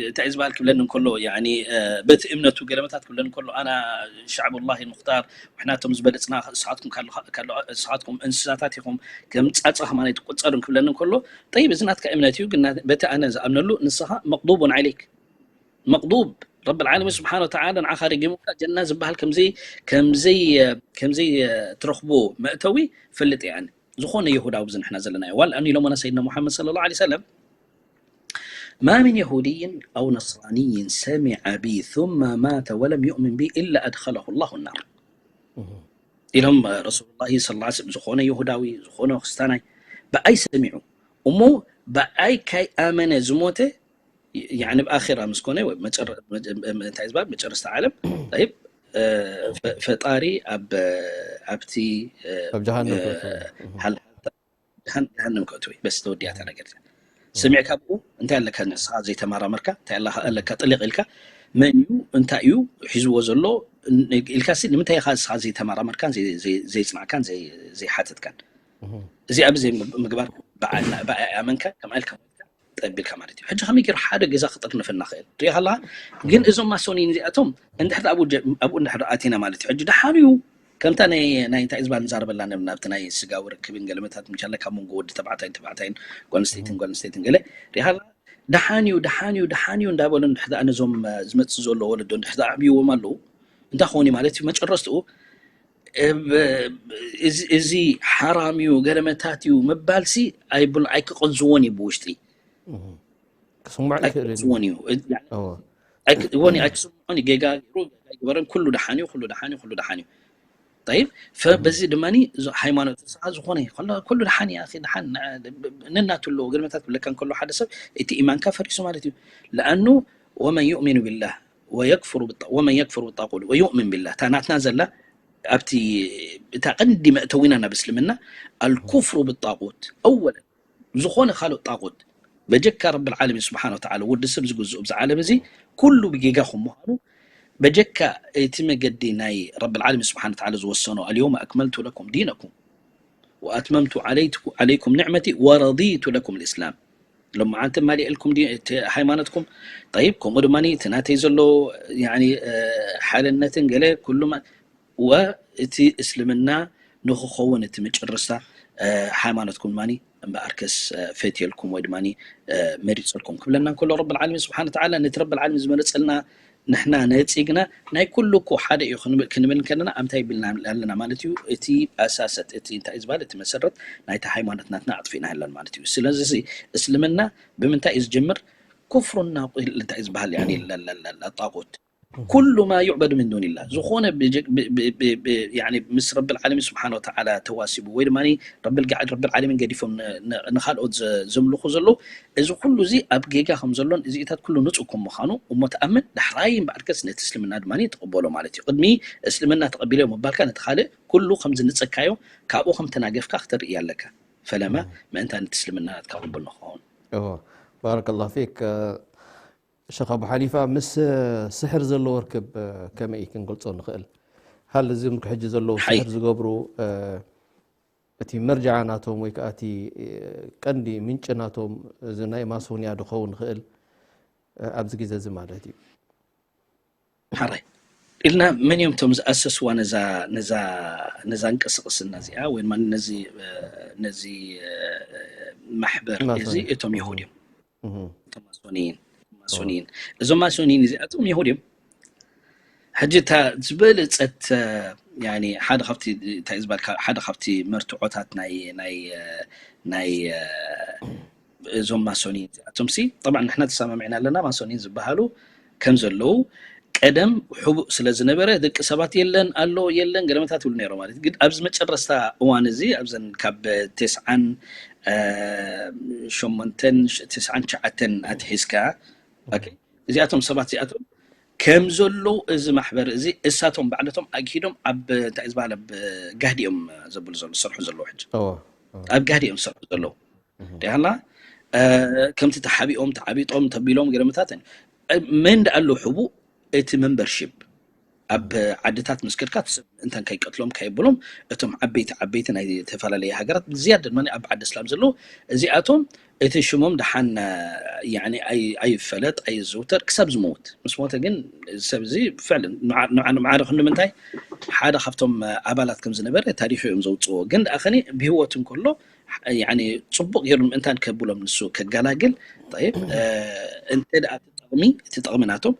እንታይ ዝበሃል ክብለኒ እንከሎ በቲ እምነቱ ገለመታት ክብለኒ እንከሎ ኣና ሻዕቡላሂ ሙክታር ንሕናቶም ዝበለፅና ንስኻትኩም እንስሳታት ኢኹም ከም ፃፀ ከማን ኣይትቆፀርን ክብለኒ እንከሎ ጠይብ እዚ ናትካ እምነት እዩ ግን በቲ ኣነ ዝኣምነሉ ንስኻ መቅዱቡን ዓለይክ መቅዱብ ረብል ዓለሚን ስብሓን ወተዓላ ንዓኻ ረጊሙካ ጀና ዝበሃል ከምዘይ ከምዘይ ከምዘይ ትረኽቦ መእተዊ ፈልጥ እየ ኣነ ዝኾነ ይሁዳዊ ኣብዚ ንሕና ዘለናዮ ዋላ ኣን ኢሎሞና ሰይድና ሙሓመድ صلى الله عليه وسلم ما من يهودي أو نصراني سمع بي ثم مات ولم يؤمن بي إلا أدخله الله النار ኢሎም ረሱሉላሂ ሰለላሁ ዐለይሂ ወሰለም ዝኾነ ይሁዳዊ ዝኾነ ክስታናይ ብኣይ ሰሚዑ እሞ ብኣይ ካይ ኣመነ ዝሞተ ያኒ ብኣኺራ ምስ ኮነ ወይ መጨረ- መጨ- እንታይ ዝበሃል መጨረስታ ዓለም ይብ ፈጣሪ ኣብ ኣብቲ ኣብ ጀሃነም ክእትዎ። ጀሃነም ክእትው በስ ተወዲኣታ ነገር እዚኣ። ሰሚዕካ ብኡ እንታይ ኣለካ ንስኻ ዘይተመራመርካ እንታይ ኣለካ ኣለካ ጥሊቕ ኢልካ መን እዩ እንታይ እዩ ሒዝዎ ዘሎ ኢልካ ሲ ንምንታይ ኢኻ ንስኻ ዘይተመራመርካን ዘይ- ዘይ- ዘይጽናዕካን ዘይ- ዘይሓተትካን እዚኣ ብዘይ ምግባር ብኣ- ብኣ ኣመንካ ከምኣ ኢልካ ጠቢልካ ማለት እዩ። ሕጂ ከመይ ገይሩ ሓደ ገዛ ክጥርንፈና ክእል ሪኢኻ ኣለኻ? ግን እዞም ማሶኒን እዚኣቶም እንድሕር ኣብኡ ጀ- ኣብኡ እንድሕር ኣቲና ማለት እዩ። ሕጂ ደሓን እዩ ከምታ ናይ ናይ እንታይ ዝበሃል ንዛረበላ ነብና ኣብቲ ናይ ስጋዊ ርክብን ገለመታት ምሻለ ካብ መንጎ ወዲ ተባዕታይን ተባዕታይን ጓል ኣንስተይትን ጓል ኣንስተይትን ገለ ሪኢኻ ኣለኻ? ደሓን እዩ ደሓን እዩ ደሓን እዩ እንዳበሉ እንድሕር ደኣ ነዞም ዝመፅእ ዘሎ ወለዶ እንድሕር ደኣ ኣዕብይዎም ኣለዉ እንታይ ክኾን እዩ ማለት እዩ መጨረስትኡ እዚ ሓራም እዩ ገለመታት እዩ ምባልሲ ኣይክቐዝዎን እዩ ብውሽጢ ክስምዖ ይኽእል እዩ። ኣይክቐዝዎን እዩ እወ። ኣይክስምዖን እዩ ጌጋ ገይሩ ጌጋ ይግበረን ኩሉ ደሓን እዩ ኩሉ ደሓን እዩ ኩሉ ደሓን እዩ ጠይብ ፈ- በዚ ድማ ሃይማኖት ንስኻ ዝኾነ እዩ። ኩሉ- ኩሉ ደሓን እዩ ኣኺ ደሓን ን- ነናቱ ኣለዎ ገለመታት ክብለካ እንከሎ ሓደ ሰብ እቲ ኢማንካ ፈሪሱ ማለት እዩ ለኣኑ ወመን ዩእሚኑ ቢላህ ወየክፍሩ ብጣ- ወመን የክፍሩ ብጣቁት ወዩእምን ቢላህ እታ ናትና ዘላ ኣብቲ እታ ቀንዲ መእተዊና ናብ እስልምና ኣልኩፍሩ ብጣቁት ኣወለን ዝኾነ ካልእ ጣቁት በጀካ ረብል ዓለሚን ስብሓን ወተዓላ ወዲ ሰብ ዝግዝኡ ብዚ ዓለም እዚ ኩሉ ብጌጋኹም ምዃኑ በጀካ እቲ መገዲ ናይ ረብል ዓለሚን ስብሓን ወተዓላ ዝወሰኖ ኣልየውመ ኣክመልቱ ለኩም ዲነኩም ወኣትመምቱ ዓለይኩም ኒዕመቲ ወረዲቱ ለኩም ልእስላም ሎመዓንቲ ማሊእልኩም ሃይማኖትኩም ጠይብ ከምኡ ድማ እቲ ናተይ ዘሎ ሓልነትን ገለ ኩሉ ወእቲ እስልምና ንክኸውን እቲ መጨረስታ ሃይማኖትኩም ድማ እምበኣርከስ ፈትየልኩም ወይ ድማ መሪፀልኩም ክብለና እንከሎ ረብል ዓለሚን ስብሓን ተዓላ ነቲ ረብል ዓለሚን ዝመረፀልና ንሕና ነፂግና ናይ ኩሉ እኮ ሓደ እዩ ክንብል ክንብል ከለና ኣምታይ ይብልና ኣለና ማለት እዩ። እቲ ኣሳሰት እቲ እንታይ ዝበሃል እቲ መሰረት ናይቲ ሃይማኖት ናትና ኣጥፊእና ኣለና ማለት እዩ። ስለዚ እስልምና ብምንታይ እዩ ዝጀምር? ኩፍሩና እንታይ ዝበሃል ጣቁት ኩሉ ማ ዩዕበዱ ምን ዱንላ ዝኾነ ምስ ረብል ዓለሚን ስብሓን ወተዓላ ተዋሲቡ ወይ ድማ ረብል ዓለሚን ገዲፎም ንካልኦት ዘምልኹ ዘለዉ እዚ ኩሉ እዚ ኣብ ጌጋ ከም ዘሎን እዚኢታት ኩሉ ንፁ ከም ምዃኑ እሞ ተኣምን ዳሕራይ እምበኣርከስ ነቲ እስልምና ድማ ትቕበሎ ማለት እዩ። ቅድሚ እስልምና ተቐቢለ ምባልካ ነቲ ካልእ ኩሉ ከም ዝንፀካዮ ካብኡ ከም ተናገፍካ ክተርኢ ኣለካ። ፈለማ ምእንታ ነቲ እስልምና ናትካ ቅቡል ንክኸውን። ባረከላሁ ፊክ ሸኽ ኣቡ ሓኒፋ ምስ ስሕር ዘለዎ ርክብ ከመይ ክንገልፆ ንኽእል? ሃል እዚም ሕጂ ዘለዉ ስሕር ዝገብሩ እቲ መርጃዓ ናቶም ወይ ከዓ እቲ ቀንዲ ምንጭ ናቶም እዚ ናይ ማሶንያ ድኸውን ይኽእል ኣብዚ ግዜ እዚ ማለት እዩ። ሓራይ ኢልና መን እዮም እቶም ዝኣሰስዋ ነዛ ነዛ ነዛ እንቅስቅስና እዚኣ ወይ ድማ ነዚ ነዚ ማሕበር እዚ እቶም ይሁድ እዮም። እቶም ማሶንይን ማሶንይን እዞም ማሶንይን እዚኣቶም ይሁድ እዮም። ሕጂ እታ ዝበለፀት ሓደ ካብቲ እንታይ ዝበልካ ሓደ ካብቲ መርትዖታት ናይ ናይ ናይ እዞም ማሶንይን እዚኣቶም ሲ ጠብዓ ንሕና ተሰማሚዕና ኣለና ማሶንይን ዝበሃሉ ከም ዘለዉ ቀደም ሕቡእ ስለ ዝነበረ ደቂ ሰባት የለን ኣሎ የለን ገለመታት ይብሉ ነይሮም ማለት ግን ኣብዚ መጨረስታ እዋን እዚ ኣብዘን ካብ ተስዓን ሸሞንተን ተስዓን ትሽዓተን ኣትሒዝካ እዚኣቶም ሰባት እዚኣቶም ከም ዘለዉ እዚ ማሕበር እዚ እሳቶም ባዕለቶም ኣግሂዶም ኣብ እንታይ ዝበሃል ኣብ ጋህዲ እዮም ዘብሉ ዘለዉ ዝሰርሑ ዘለዉ ሕጂ ኣብ ጋህዲ እዮም ዝሰርሑ ዘለዉ ዲሃላ ከምቲ ተሓቢኦም ተዓቢጦም ተቢሎም ገለመታትን መን ደኣ ኣሎ ሕቡእ እቲ መንበርሺፕ ኣብ ዓድታት ምስ ከድካ ሰብ እንተን ከይቀትሎም ከየብሎም እቶም ዓበይቲ ዓበይቲ ናይ ዝተፈላለዩ ሃገራት ብዝያድ ድማ ኣብ ዓዲ እስላም ዘለዉ እዚኣቶም እቲ ሽሞም ደሓን ኣይፈለጥ ኣይዝውተር ክሳብ ዝመውት ምስ ሞተ ግን ሰብ እዚ ፍዕልን ንማዕረ ክንዲ ምንታይ ሓደ ካብቶም ኣባላት ከም ዝነበረ ታሪኹ እዮም ዘውፅዎ ግን ደኣ ከኒ ብህይወት እንከሎ ፅቡቅ ገይሩ ምእንታን ከብሎም ንሱ ከገላግል እንተ ደኣ ትጠቕሚ እቲ ጠቕሚ ናቶም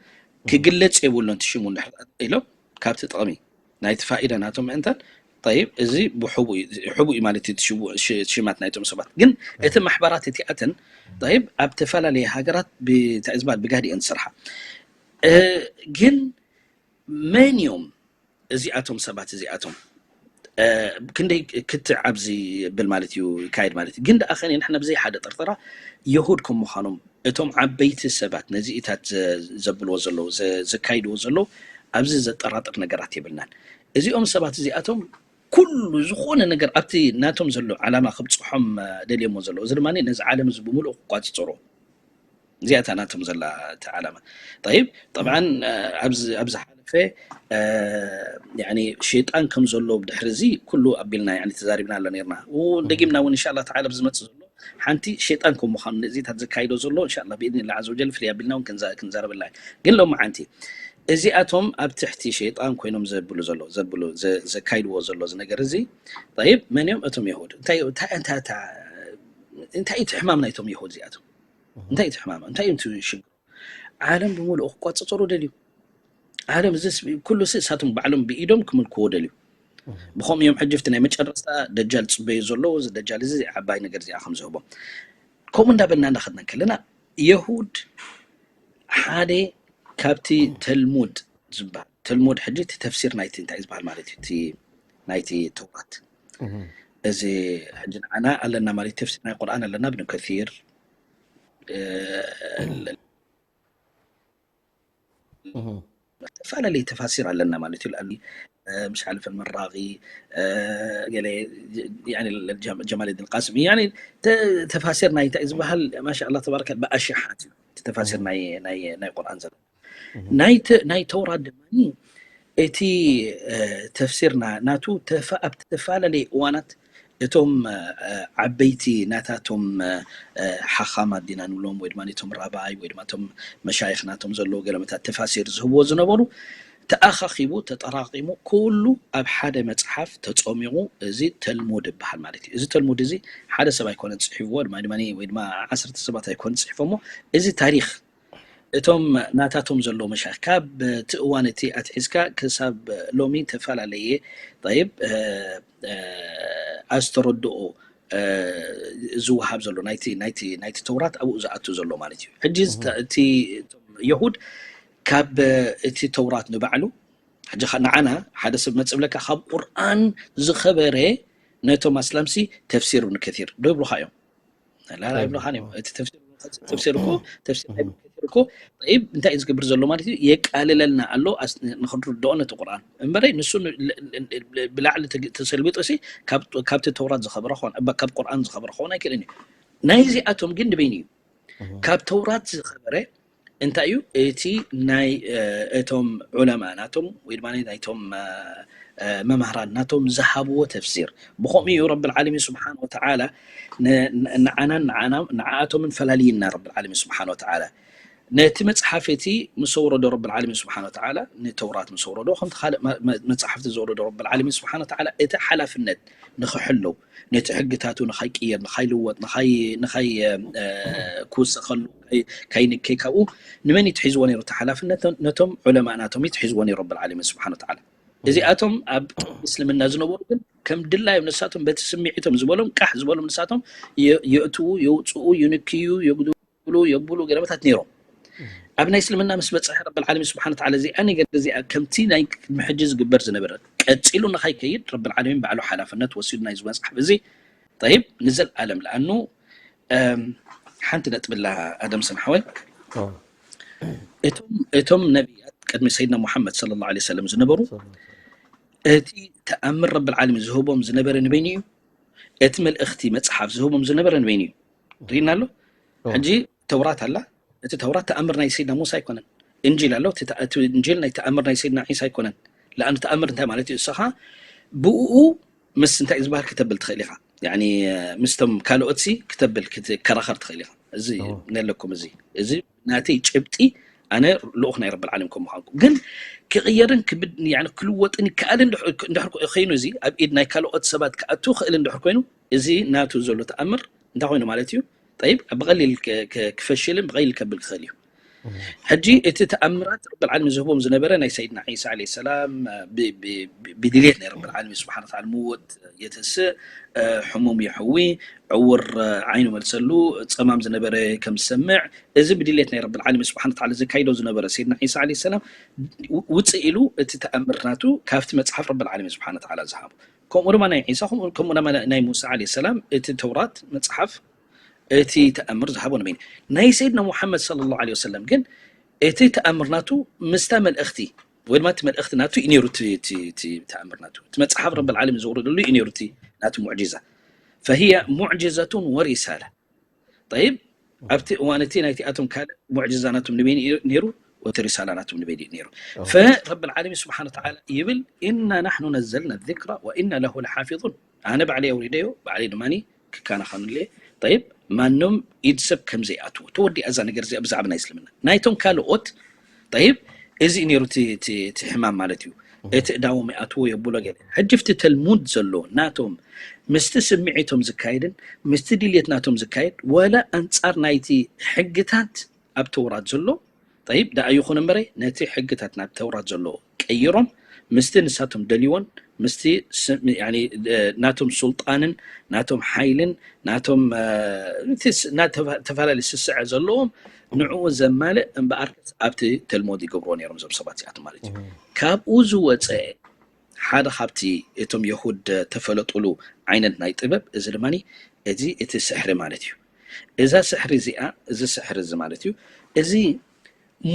ክግለፅ የብሉን ትሽሙ እንድሕር ኢሎም ካብቲ ጠቕሚ ናይቲ ፋኢዳ ናቶም ምእንታን ጠይብ እዚ ብሕቡእ እዩ ማለት እዩ ሽማት ናይቶም ሰባት ግን እቲ ማሕበራት እቲኣተን ጠይብ ኣብ ተፈላለየ ሃገራት ብታይ ዝበሃል ብጋህዲ እየን ዝሰርሓ ግን መን እዮም እዚኣቶም ሰባት እዚኣቶም ክንደይ ክትዕ ኣብዚ ብል ማለት እዩ ይካየድ ማለት እዩ ግን ደኣ ኸኒ ንሕና ብዘይ ሓደ ጥርጠራ የሁድ ከም ምዃኖም እቶም ዓበይቲ ሰባት ነዚኢታት ዘብልዎ ዘለዉ ዘካይድዎ ዘለዉ ኣብዚ ዘጠራጥር ነገራት የብልናን እዚኦም ሰባት እዚኣቶም ኩሉ ዝኾነ ነገር ኣብቲ ናቶም ዘሎ ዓላማ ክብፅሖም ደልዮሞ ዘለዉ እዚ ድማ ነዚ ዓለም እዚ ብምሉእ ክቋፅፅሮ እዚኣ እታ ናቶም ዘላ እቲ ዓላማ طيب طبعا ኣብዚ ዝሓለፈ ሸይጣን ከም ዘሎ ብድሕሪ እዚ ኩሉ ኣቢልና ተዛሪብና ኣሎ ነርና ደጊምና እውን እንሻላ ተዓላ ብዝመፅእ ዘሎ ሓንቲ ሸይጣን ከም ምዃኑ ነዚታት ዘካይዶ ዘሎ እንሻላ ብኢድን ላ ዘወጀል ፍልይ ኣቢልና እውን ክንዛረበላ ግን ሎም ዓንቲ እዚኣቶም ኣብ ትሕቲ ሸይጣን ኮይኖም ዘብሉ ዘሎ ዘብሉ ዘካይድዎ ዘሎ እዚ ነገር እዚ طيب መን እዮም እቶም የሁድ እንታይ እቲ ሕማም ናይቶም የሁድ እዚኣቶም እንታይ እቲ ሕማም እንታይ እዮም ሽግሩ ዓለም ብምሉኡ ክቋፀፀሩ ደልዩ ዓለም እዚ ኩሉ ሲ እሳቶም ባዕሎም ብኢዶም ክምልክዎ ደልዩ ብኸምኡ እዮም ሕጂ ፍቲ ናይ መጨረስታ ደጃል ፅበዩ ዘለዉ እዚ ደጃል እዚ ዓባይ ነገር እዚኣ ከም ዝህቦም ከምኡ እንዳበልና እንዳኸድና ከለና የሁድ ሓደ ካብቲ ተልሙድ ዝበሃል ተልሙድ ሕጂ እቲ ተፍሲር ናይቲ እንታይ ዝበሃል ማለት እዩ እቲ ናይቲ ተውራት እዚ ሕጂ ንዓና ኣለና ማለት ተፍሲር ናይ ቁርኣን ኣለና ብን ከሲር ዝተፈላለዩ ተፋሲር ኣለና ማለት እዩ مش عارف المراغي ገለ ጀማል ዲን ቃስሚ يعني ተፋሲር ናይ እንታይ ዝበሃል ማሻ ኣላ ተባረከ ብኣሽሓት እዩ ተፋሲር ናይ ቁርኣን ዘሎ ናይ ተውራት ድማ እቲ ተፍሲር ናቱ ኣብ ዝተፈላለዩ እዋናት እቶም ዓበይቲ ናታቶም ሓኻማት ዲና ንብሎም ወይ ድማ እቶም ራባይ ወይ ድማ እቶም መሻይኽ ናቶም ዘለዉ ገለመታት ተፋሲር ዝህብዎ ዝነበሩ ተኣኻኺቡ ተጠራቂሙ ኩሉ ኣብ ሓደ መፅሓፍ ተፀሚቑ እዚ ተልሙድ ይበሃል ማለት እዩ። እዚ ተልሙድ እዚ ሓደ ሰብ ኣይኮነን ፅሒፍዎ ድማ ድማ ወይ ድማ ዓሰርተ ሰባት ኣይኮነን ፅሒፎሞ እዚ ታሪክ እቶም ናታቶም ዘለዉ መሻይኽ ካብ እቲ እዋን እቲ ኣትሒዝካ ክሳብ ሎሚ ተፈላለየ ይብ ኣስተረድኦ ዝወሃብ ዘሎ ናይቲ ተውራት ኣብኡ ዝኣቱ ዘሎ ማለት እዩ። ሕጂ እቲ የሁድ ካብ እቲ ተውራት ንባዕሉ ንዓና ሓደ ሰብ መፅብለካ ካብ ቁርኣን ዝኸበረ ነቶም ኣስላምሲ ተፍሲር ብን ከሲር ዶ ይብሉካ እዮም። ላላ ይብሉካ እዮም። እቲ ተፍሲር ተፍሲር እኮ ተፍሲር ናይ ብን ከሲር እኮ ይብ እንታይ እዩ ዝገብር ዘሎ ማለት እዩ። የቃልለልና ኣሎ ንክንርድኦ ነቲ ቁርኣን እምበረይ ንሱ ብላዕሊ ተሰልቢጡ ሲ ካብቲ ተውራት ዝኸበረ ኮነ ካብ ቁርኣን ዝኸበረ ክኾን ኣይክእልን እዩ። ናይዚኣቶም ግን ንበይኑ እዩ ካብ ተውራት ዝኸበረ እንታይ እዩ እቲ ናይ እቶም ዑለማ ናቶም ወይ ድማ ናይቶም መምህራን ናቶም ዝሃብዎ ተፍሲር ብኸምኡ እዩ ረቢ ዓለሚን ስብሓን ወተዓላ ንዓናን ንዓኣቶምን ፈላልይና ረቢ ዓለሚን ስብሓን ወተዓላ ነቲ መፅሓፍ እቲ ምስ ኣውረዶ ረቢ ዓለሚን ስብሓን ወተዓላ ንተውራት ምስ ኣውረዶ ከምቲ ካልእ መፅሓፍቲ ዘውረዶ ረቢ ዓለሚን ስብሓን ወተዓላ እቲ ሓላፍነት ንኽሕለው ነቲ ሕግታቱ ንኻይቅየር ንኻይልወጥ ንኻይ ክውሰኸሉ ካይንከይ ካብኡ ንመን ይትሒዝዎ ነይሩ እቲ ሓላፍነት ነቶም ዑለማ ናቶም ይትሒዝዎ ነይሩ ረቢ ዓለሚን ስብሓን ወተዓላ። እዚኣቶም ኣብ እስልምና ዝነበሩ ግን ከም ድላዮም ንሳቶም በቲ ስምዒቶም ዝበሎም ቃሕ ዝበሎም ንሳቶም የእትዉ የውፅኡ ይንክዩ የጉድሉ የብሉ ገለመታት ነይሮም። ኣብ ናይ እስልምና ምስ በፅሐ ረቢ ዓለሚን ስብሓን ወተዓላ እዚኣ ነገር እዚኣ ከምቲ ናይ ቅድሚ ሕጂ ዝግበር ዝነበረ ቀፂሉ ንኻይከይድ ረቢ ዓለሚን ባዕሉ ሓላፍነት ወሲዱ ናይ ዝመፅሓፍ እዚ ጠይብ ንዘልኣለም ለኣኑ ሓንቲ ነጥብላ ኣደም ስምሓወይ እቶም ነቢያት ቅድሚ ሰይድና ሙሓመድ صلى الله عليه وسلم ዝነበሩ እቲ ተኣምር ረቢ ዓለሚን ዝህቦም ዝነበረ ንበይኑ እዩ። እቲ መልእኽቲ መፅሓፍ ዝህቦም ዝነበረ ንበይኑ እዩ። ርኢና ኣሎ ሕጂ ተውራት ኣላ እቲ ተውራት ተኣምር ናይ ሰይድና ሙሳ ኣይኮነን። እንጂል ኣሎ እቲ እንጂል ናይ ተኣምር ናይ ሰይድና ዒሳ ኣይኮነን። ለኣን ተኣምር እንታይ ማለት እዩ እሱ ከዓ ብኡ ምስ እንታይ ዝበሃል ክተብል ትኽእል ኢኻ ምስቶም ካልኦት ሲ ክተብል ክትከራኸር ትኽእል ኢኻ። እዚ ነለኩም እዚ እዚ ናተይ ጭብጢ ኣነ ልኡኽ ናይ ረብል ዓለም ከም ምዃንኩም ግን ክቕየርን ክልወጥን ይከኣል እንድሕር ኮይኑ እዚ ኣብ ኢድ ናይ ካልኦት ሰባት ክኣቱ ክእል እንድሕር ኮይኑ እዚ ናቱ ዘሎ ተኣምር እንታይ ኮይኑ ማለት እዩ ጠይብ ብቐሊል ክፈሽልን ብቐሊል ከብል ክኽእል እዩ። ሕጂ እቲ ተኣምራት ረብል ዓለሚን ዝህቦም ዝነበረ ናይ ሰይድና ዒሳ ዓለይሂ ሰላም ብድልየት ናይ ረብል ዓለሚን ስብሓነ ወተዓላ ምውት የተስእ ሕሙም የሕዊ ዕውር ዓይኑ መልሰሉ ጸማም ዝነበረ ከም ዝሰምዕ እዚ ብድልየት ናይ ረብል ዓለሚን ስብሓነ ወተዓላ ዘካይዶ ዝነበረ ሰይድና ዒሳ ዓለይሂ ሰላም ውፅእ ኢሉ እቲ ተኣምር ናቱ ካብቲ መፅሓፍ ረብል ዓለሚን ስብሓነ ወተዓላ ዝሃቦ ከምኡ ድማ ናይ ዒሳ ከምኡ ድማ ናይ ሙሳ ዓለይሂ ሰላም እቲ ተውራት መፅሓፍ እቲ ተኣምር ዝሃቦ ንበይኑ ናይ ሰይድና ሙሓመድ صلى الله عليه وسلم ግን እቲ ተኣምር ናቱ ምስታ መልእኽቲ ወይ ድማ እቲ መልእኽቲ ናቱ እዩ ነይሩ እቲ ተኣምር ናቱ እቲ መፅሓፍ ረብል ዓለሚን ዘውረደሉ እዩ ነይሩ እቲ ናቱ ሙዕጂዛ فهي معجزة ورسالة طيب ኣብቲ እዋን እቲ ናይቲኣቶም ካልእ ሙዕጅዛ ናቶም ንበይኑ እዩ ነይሩ ወቲ ሪሳላ ናቶም ንበይኑ እዩ ነይሩ فرب العالمين سبحانه وتعالى ይብል إنا نحن نزلنا الذكر وإنا له لحافظون ኣነ ባዕለይ ኣውሪደዮ ባዕለይ ድማ ክከናኸኑለየ طيب ማንም ኢድ ሰብ ከም ዘይኣትዎ ተወዲኣ እዛ ነገር እዚኣ ብዛዕባ ናይ እስልምና ናይቶም ካልኦት طيب እዚ ነይሩ እቲ ሕማም ማለት እዩ እቲ እዳዎም ይኣትዎ የብሎ ገለ ሕጂ ፍቲ ተልሙድ ዘሎ ናቶም ምስቲ ስምዒቶም ዝካየድን ምስቲ ድልየት ናቶም ዝካየድ ወላ ኣንጻር ናይቲ ሕግታት ኣብ ተውራት ዘሎ ጠይብ ደኣ ይኹን እምበረ ነቲ ሕግታት ናብ ተውራት ዘሎ ቀይሮም ምስቲ ንሳቶም ደልይዎን ምስቲ ናቶም ሱልጣንን ናቶም ሓይልን ናቶም ተፈላለዩ ስስዐ ዘለዎም ንዕኡ ዘማልእ እምበኣርከስ ኣብቲ ተልሞድ ይገብርዎ ነይሮም እዞም ሰባት እዚኣቶም ማለት እዩ ካብኡ ዝወፀ ሓደ ካብቲ እቶም የሁድ ተፈለጡሉ ዓይነት ናይ ጥበብ እዚ ድማ እዚ እቲ ስሕሪ ማለት እዩ እዛ ስሕሪ እዚኣ እዚ ስሕሪ እዚ ማለት እዩ እዚ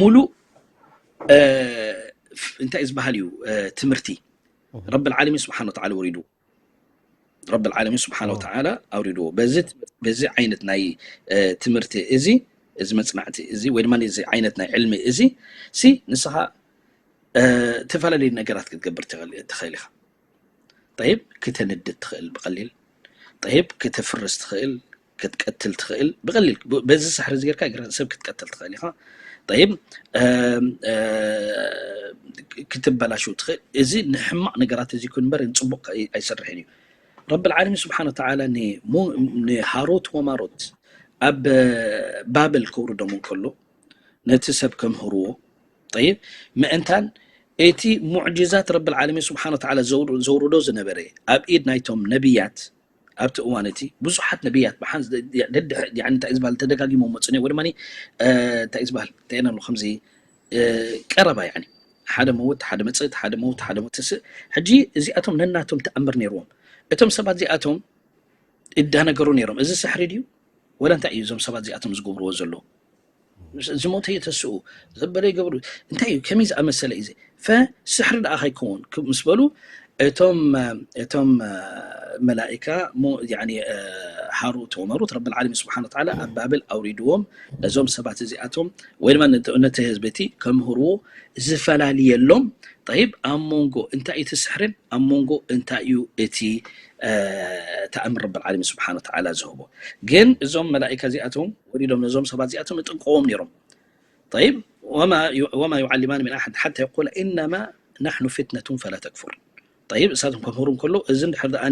ሙሉእ እንታይ ዝበሃል እዩ ትምህርቲ ረብል ዓለሚን ስብሓን ወተዓላ ወሪዱ ረብል ዓለሚን ስብሓን ወተዓላ ኣውሪድዎ። በዚ ዓይነት ናይ ትምህርቲ እዚ እዚ መፅናዕቲ እዚ ወይ ድማ እዚ ዓይነት ናይ ዕልሚ እዚ ሲ ንስኻ ዝተፈላለዩ ነገራት ክትገብር ትኽእል ኢኻ። ጠይብ፣ ክተንድድ ትኽእል ብቐሊል። ጠይብ፣ ክትፍርስ ትኽእል፣ ክትቀትል ትኽእል ብቐሊል። በዚ ስሕሪ እዚ ጌርካ ሰብ ክትቀትል ትኽእል ኢኻ። ጠይብ፣ ክትበላሽው ትኽእል። እዚ ንሕማቕ ነገራት እዚ ይኩን እምበር ንፅቡቕ ኣይሰርሕን እዩ። ረብል ዓለሚን ስብሓን ወተዓላ ንሃሩት ወማሩት ኣብ ባብል ከውርዶም እንከሎ ነቲ ሰብ ከምህርዎ። ጠይብ፣ ምእንታን እቲ ሙዕጅዛት ረብል ዓለሚን ስብሓን ወተዓላ ዘውርዶ ዝነበረ ኣብ ኢድ ናይቶም ነቢያት ኣብቲ እዋን እቲ ብዙሓት ነቢያት ብሓን እንታይ ዝበሃል ተደጋጊሞም መፁ ወይ ድማ እንታይ ዝበሃል ተየናሉ ከምዚ ቀረባ ያኒ ሓደ መውት ሓደ መፅእት ሓደ መውት ሓደ መትስእ። ሕጂ እዚኣቶም ነናቶም ተኣምር ነይርዎም። እቶም ሰባት እዚኣቶም ይዳነገሩ ነይሮም። እዚ ስሕሪ ድዩ ወላ እንታይ እዩ እዞም ሰባት እዚኣቶም ዝገብርዎ ዘለዉ? ዝሞተ የተስኡ ዘበለ ይገብሩ እንታይ እዩ ከመይ ዝኣመሰለ እዩ ፈ ስሕሪ ደኣ ከይከውን ምስ በሉ እቶም እቶም መላኢካ ሃሩት ወመሩት ረብል ዓለሚን ስብሓን ወተዓላ ኣብ ባብል ኣውሪድዎም ነዞም ሰባት እዚኣቶም ወይ ድማ ነቲ ህዝቢ እቲ ከምህርዎ ዝፈላልየሎም። ጠይብ፣ ኣብ መንጎ እንታይ እቲ ስሕርን ኣብ መንጎ እንታይ እዩ እቲ ተኣምር ረብል ዓለሚን ስብሓን ወተዓላ ዝህቦ? ግን እዞም መላኢካ እዚኣቶም ወሪዶም ነዞም ሰባት እዚኣቶም ይጥንቀዎም ነይሮም። ጠይብ፣ ወማ ዩዓሊማኒ ሚን ኣሓድ ሓታ የቁላ ኢነማ ናሕኑ ፊትነቱን ፈላ ተክፉር። ጠይብ፣ እሳቶም ከምህሩ እንከሎ እዚ እንድሕር ደኣ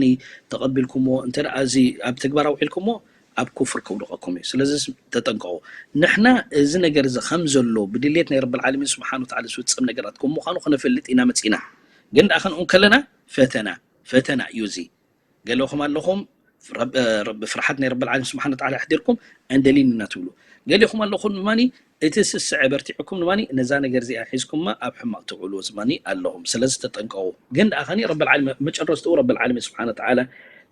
ተቐቢልኩምዎ እንተ ደኣ እዚ ኣብ ተግባር ኣውዒልኩምዎ ኣብ ኩፍር ከውድቐኩም እዩ። ስለዚ ተጠንቀቑ። ንሕና እዚ ነገር እዚ ከም ዘሎ ብድልየት ናይ ረብል ዓለሚን ስብሓን ወተዓላ ዝፍጸም ነገራት ከም ምዃኑ ክነፈልጥ ኢና መጺና። ግን ደኣ ክንኡ ከለና ፈተና ፈተና እዩ እዚ። ገለኹም ኣለኹም ፍርሓት ናይ ረብል ዓለሚን ስብሓን ወተዓላ ኣሕዲርኩም ኣይንደልይን ኢና ትብሉ። ገሊኹም ኣለኹም ድማ እቲ ስስዐ በርቲዕኩም ድማ ነዛ ነገር እዚኣ ሒዝኩማ ኣብ ሕማቕ ትውዕሉ ድማ ኣለኹም። ስለዚ ተጠንቀቑ። ግን ደኣ ከኒ ረብል ዓለሚን መጨረስትኡ ረብል ዓለሚን ስብሓን ወተዓላ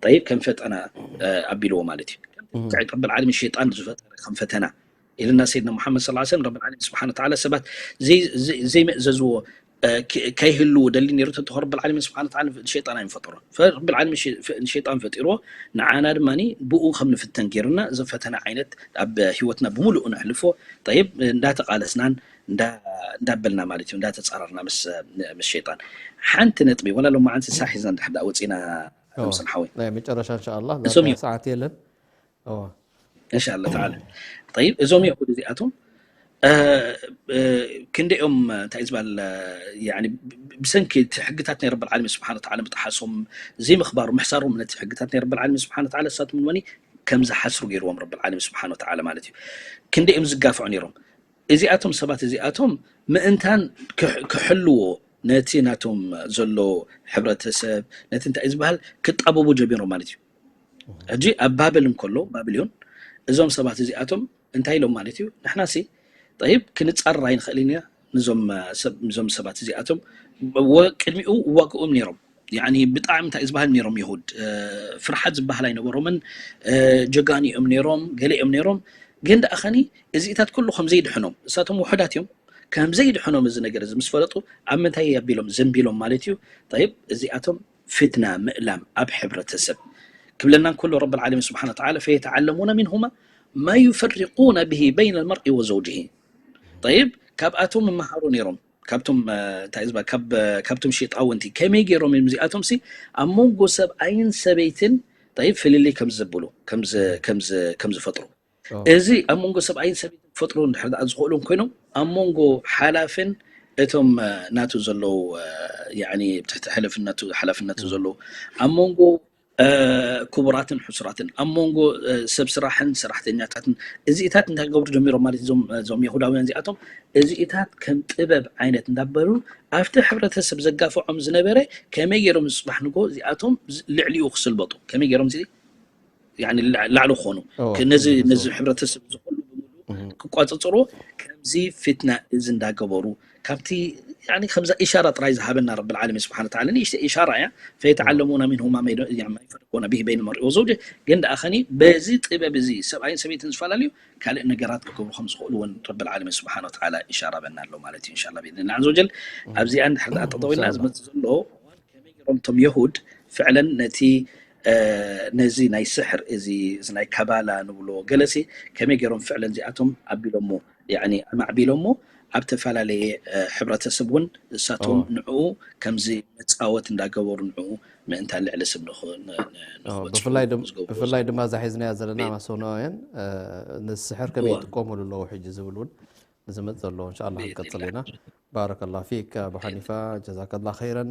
ጠይብ ከም ፈጠና ኣቢልዎ ማለት እዩ። ረብል ዓለሚን ሸይጣን ዝፈጠረ ከም ፈተና ኢልና ሰይድና ሙሓመድ ሰለላሁ ዐለይሂ ወሰለም ረብል ዓለሚን ስብሓን ወተዓላ ሰባት ዘይምእዘዝዎ ከይህልዉ ደሊ ነይሩ ተትኾ ረብል ዓለሚን ስብሓን ወተዓላ ሸይጣን ኣይንፈጠሮ። ረብል ዓለሚን ሸይጣን ፈጢርዎ ንዓና ድማ ብኡ ከም ንፍተን ገይሩና እዚ ፈተና ዓይነት ኣብ ህይወትና ብምሉኡ ነሕልፎ። ጠይብ፣ እንዳተቃለስናን እንዳበልና ማለት እዩ እንዳተፃረርና ምስ ሸይጣን። ሓንቲ ነጥቢ ወላ ሎማዓንቲ ሳሒዝና እንድሕር ደኣ ወፂና ሰንሓወይ መጨረሻ እንሻላ እዞም እዮም ሰዓት የለን። እንሻላ ተዓላ። ጠይብ፣ እዞም የሁድ እዚኣቶም ክንደኦም እንታይ ዝበሃል ብሰንኪ እቲ ሕግታት ናይ ረብል ዓለሚን ስብሓን ወተዓላ ምጥሓሶም ዘይምኽባሩ ምሕሳሮም ነቲ ሕግታት ናይ ረብል ዓለሚን ስብሓን ወተዓላ እሳቶም ንመኒ ከም ዝሓስሩ ገይርዎም ረብል ዓለሚን ስብሓን ወተዓላ ማለት እዩ። ክንደኦም ዝጋፍዑ ነይሮም። እዚኣቶም ሰባት እዚኣቶም ምእንታን ክሕልዎ ነቲ ናቶም ዘሎ ሕብረተሰብ ነቲ እንታይ ዝበሃል ክጣበቡ ጀሚሮም ማለት እዩ። ሕጂ ኣብ ባብል እንከሎ ባቢሎን እዞም ሰባት እዚኣቶም እንታይ ኢሎም ማለት እዩ ንሕና ሲ ጠይብ ክንፃረር ኣይንኽእልን ኢና ንዞም ሰባት እዚኣቶም ቅድሚኡ ዋግኦም ነይሮም ብጣዕሚ እንታይ ዝበሃል ነይሮም ይሁድ ፍርሓት ዝበሃል ኣይነበሮምን። ጀጋኒ እዮም ነይሮም ገለ እዮም ነይሮም። ግን ደኣ ኸኒ እዚኢታት ኩሉ ከም ዘይድሕኖም እሳቶም ውሑዳት እዮም ከም ዘይድሕኖም እዚ ነገር እዚ ምስ ፈለጡ ኣብ ምንታይ ኣቢሎም ዘንቢሎም ማለት እዩ። ጠይብ እዚኣቶም ፊትና ምእላም ኣብ ሕብረተሰብ ክብለና እንከሎ ረብል ዓለሚን ስብሓን ወተዓላ ፈየተዓለሙና ሚንሁማ ማ ዩፈሪቁነ ብሂ በይነ ልመርኢ ወዘውጅሂ። ጠይብ ካብኣቶም ይመሃሩ ነይሮም ካብቶም እንታይ ዝበሃል ካብቶም ሸይጣውንቲ ከመይ ገይሮም እዮም እዚኣቶም ሲ ኣብ መንጎ ሰብኣይን ሰበይትን ጠይብ ፍልልይ ከም ዘብሉ ከም ዝፈጥሩ እዚ ኣብ መንጎ ሰብኣይን ሰበይትን ክፈጥሩ እንድሕር ደኣ ዝኽእሉ ኮይኖም ኣብ መንጎ ሓላፍን እቶም ናቱ ዘለዉ ትሕቲ ሕልፍነቱ ሓላፍነቱ ዘለዉ ኣብ መንጎ ክቡራትን ሕሱራትን ኣብ መንጎ ሰብ ስራሕን ሰራሕተኛታትን እዚኢታት እንታይ ክገብሩ ጀሚሮም ማለት እዞም የሁዳውያን እዚኣቶም እዚኢታት ከም ጥበብ ዓይነት እንዳበሉ ኣብቲ ሕብረተሰብ ዘጋፍዖም ዝነበረ ከመይ ገይሮም ዝፅባሕ ንጎ እዚኣቶም ልዕሊኡ ክስልበጡ ከመይ ገይሮም ላዕሊ ክኾኑ ነዚ ነዚ ሕብረተሰብ ዝኮሉ ብምሉ ክቋፅፅሩ ከምዚ ፊትና እዚ እንዳገበሩ ካብቲ ከምዛ ኢሻራ ጥራይ ዝሃበና ረብል ዓለሚን ስብሓን ወተዓላ ንእሽተ ኢሻራ እያ ፈየተዓለሙና ሚንሁማ ማ ዩፈሪቁነ ብሂ በይነ ልመርኢ ወዘውጅሂ። ግን ደኣ ኸኒ በዚ ጥበብ እዚ ሰብኣይን ሰበይትን ዝፈላለዩ ካልእ ነገራት ክገብሩ ከም ዝኽእሉ እውን ረብል ዓለሚን ስብሓን ወተዓላ ኢሻራ በና ኣሎ ማለት እዩ። እንሻላ ብኢዝኒላህ ዓዘ ወጀል ኣብዚኣ እንድሕር ደኣ ጠጠው ኢልና ዝመፅእ ዘሎ ገይሮም እቶም የሁድ ፍዕለን ነቲ ነዚ ናይ ስሕር እዚ ናይ ከባላ ንብሎ ገለሲ ከመይ ገይሮም ፍዕለን እዚኣቶም ኣቢሎሞ ኣማዕቢሎሞ ኣብ ተፈላለየ ሕብረተሰብ እውን እሳቶም ንዕኡ ከምዚ መፃወት እንዳገበሩ ንዕኡ ምእንታ ልዕሊ ስብ ብፍላይ ድማ እዛ ሒዝናያ ዘለና ማሶናውያን ንስሕር ከመይ ይጥቀሙሉ ኣለዉ ሕጂ ዝብል እውን ንዝመፅ ዘሎ እንሻላ ክንቀፅል ኢና። ባረከላ ፊክ ኣቡ ሓኒፋ ጀዛከላ ኸይረን።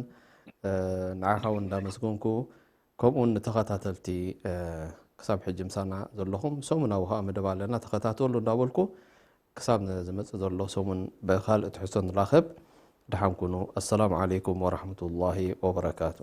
ንዓኻ እውን እንዳመስገንኩ ከምኡውን ንተኸታተልቲ ክሳብ ሕጂ ምሳና ዘለኹም ሰሙናዊ ከዓ መደብ ኣለና ተኸታተሉ እንዳበልኩ ክሳብ ዝመፅእ ዘሎ ሰሙን ብካልእ ትሕዝቶ ንራኸብ። ደሓን ኩኑ። ኣሰላሙ ዓለይኩም ወራሕመቱላሂ ወበረካቱ።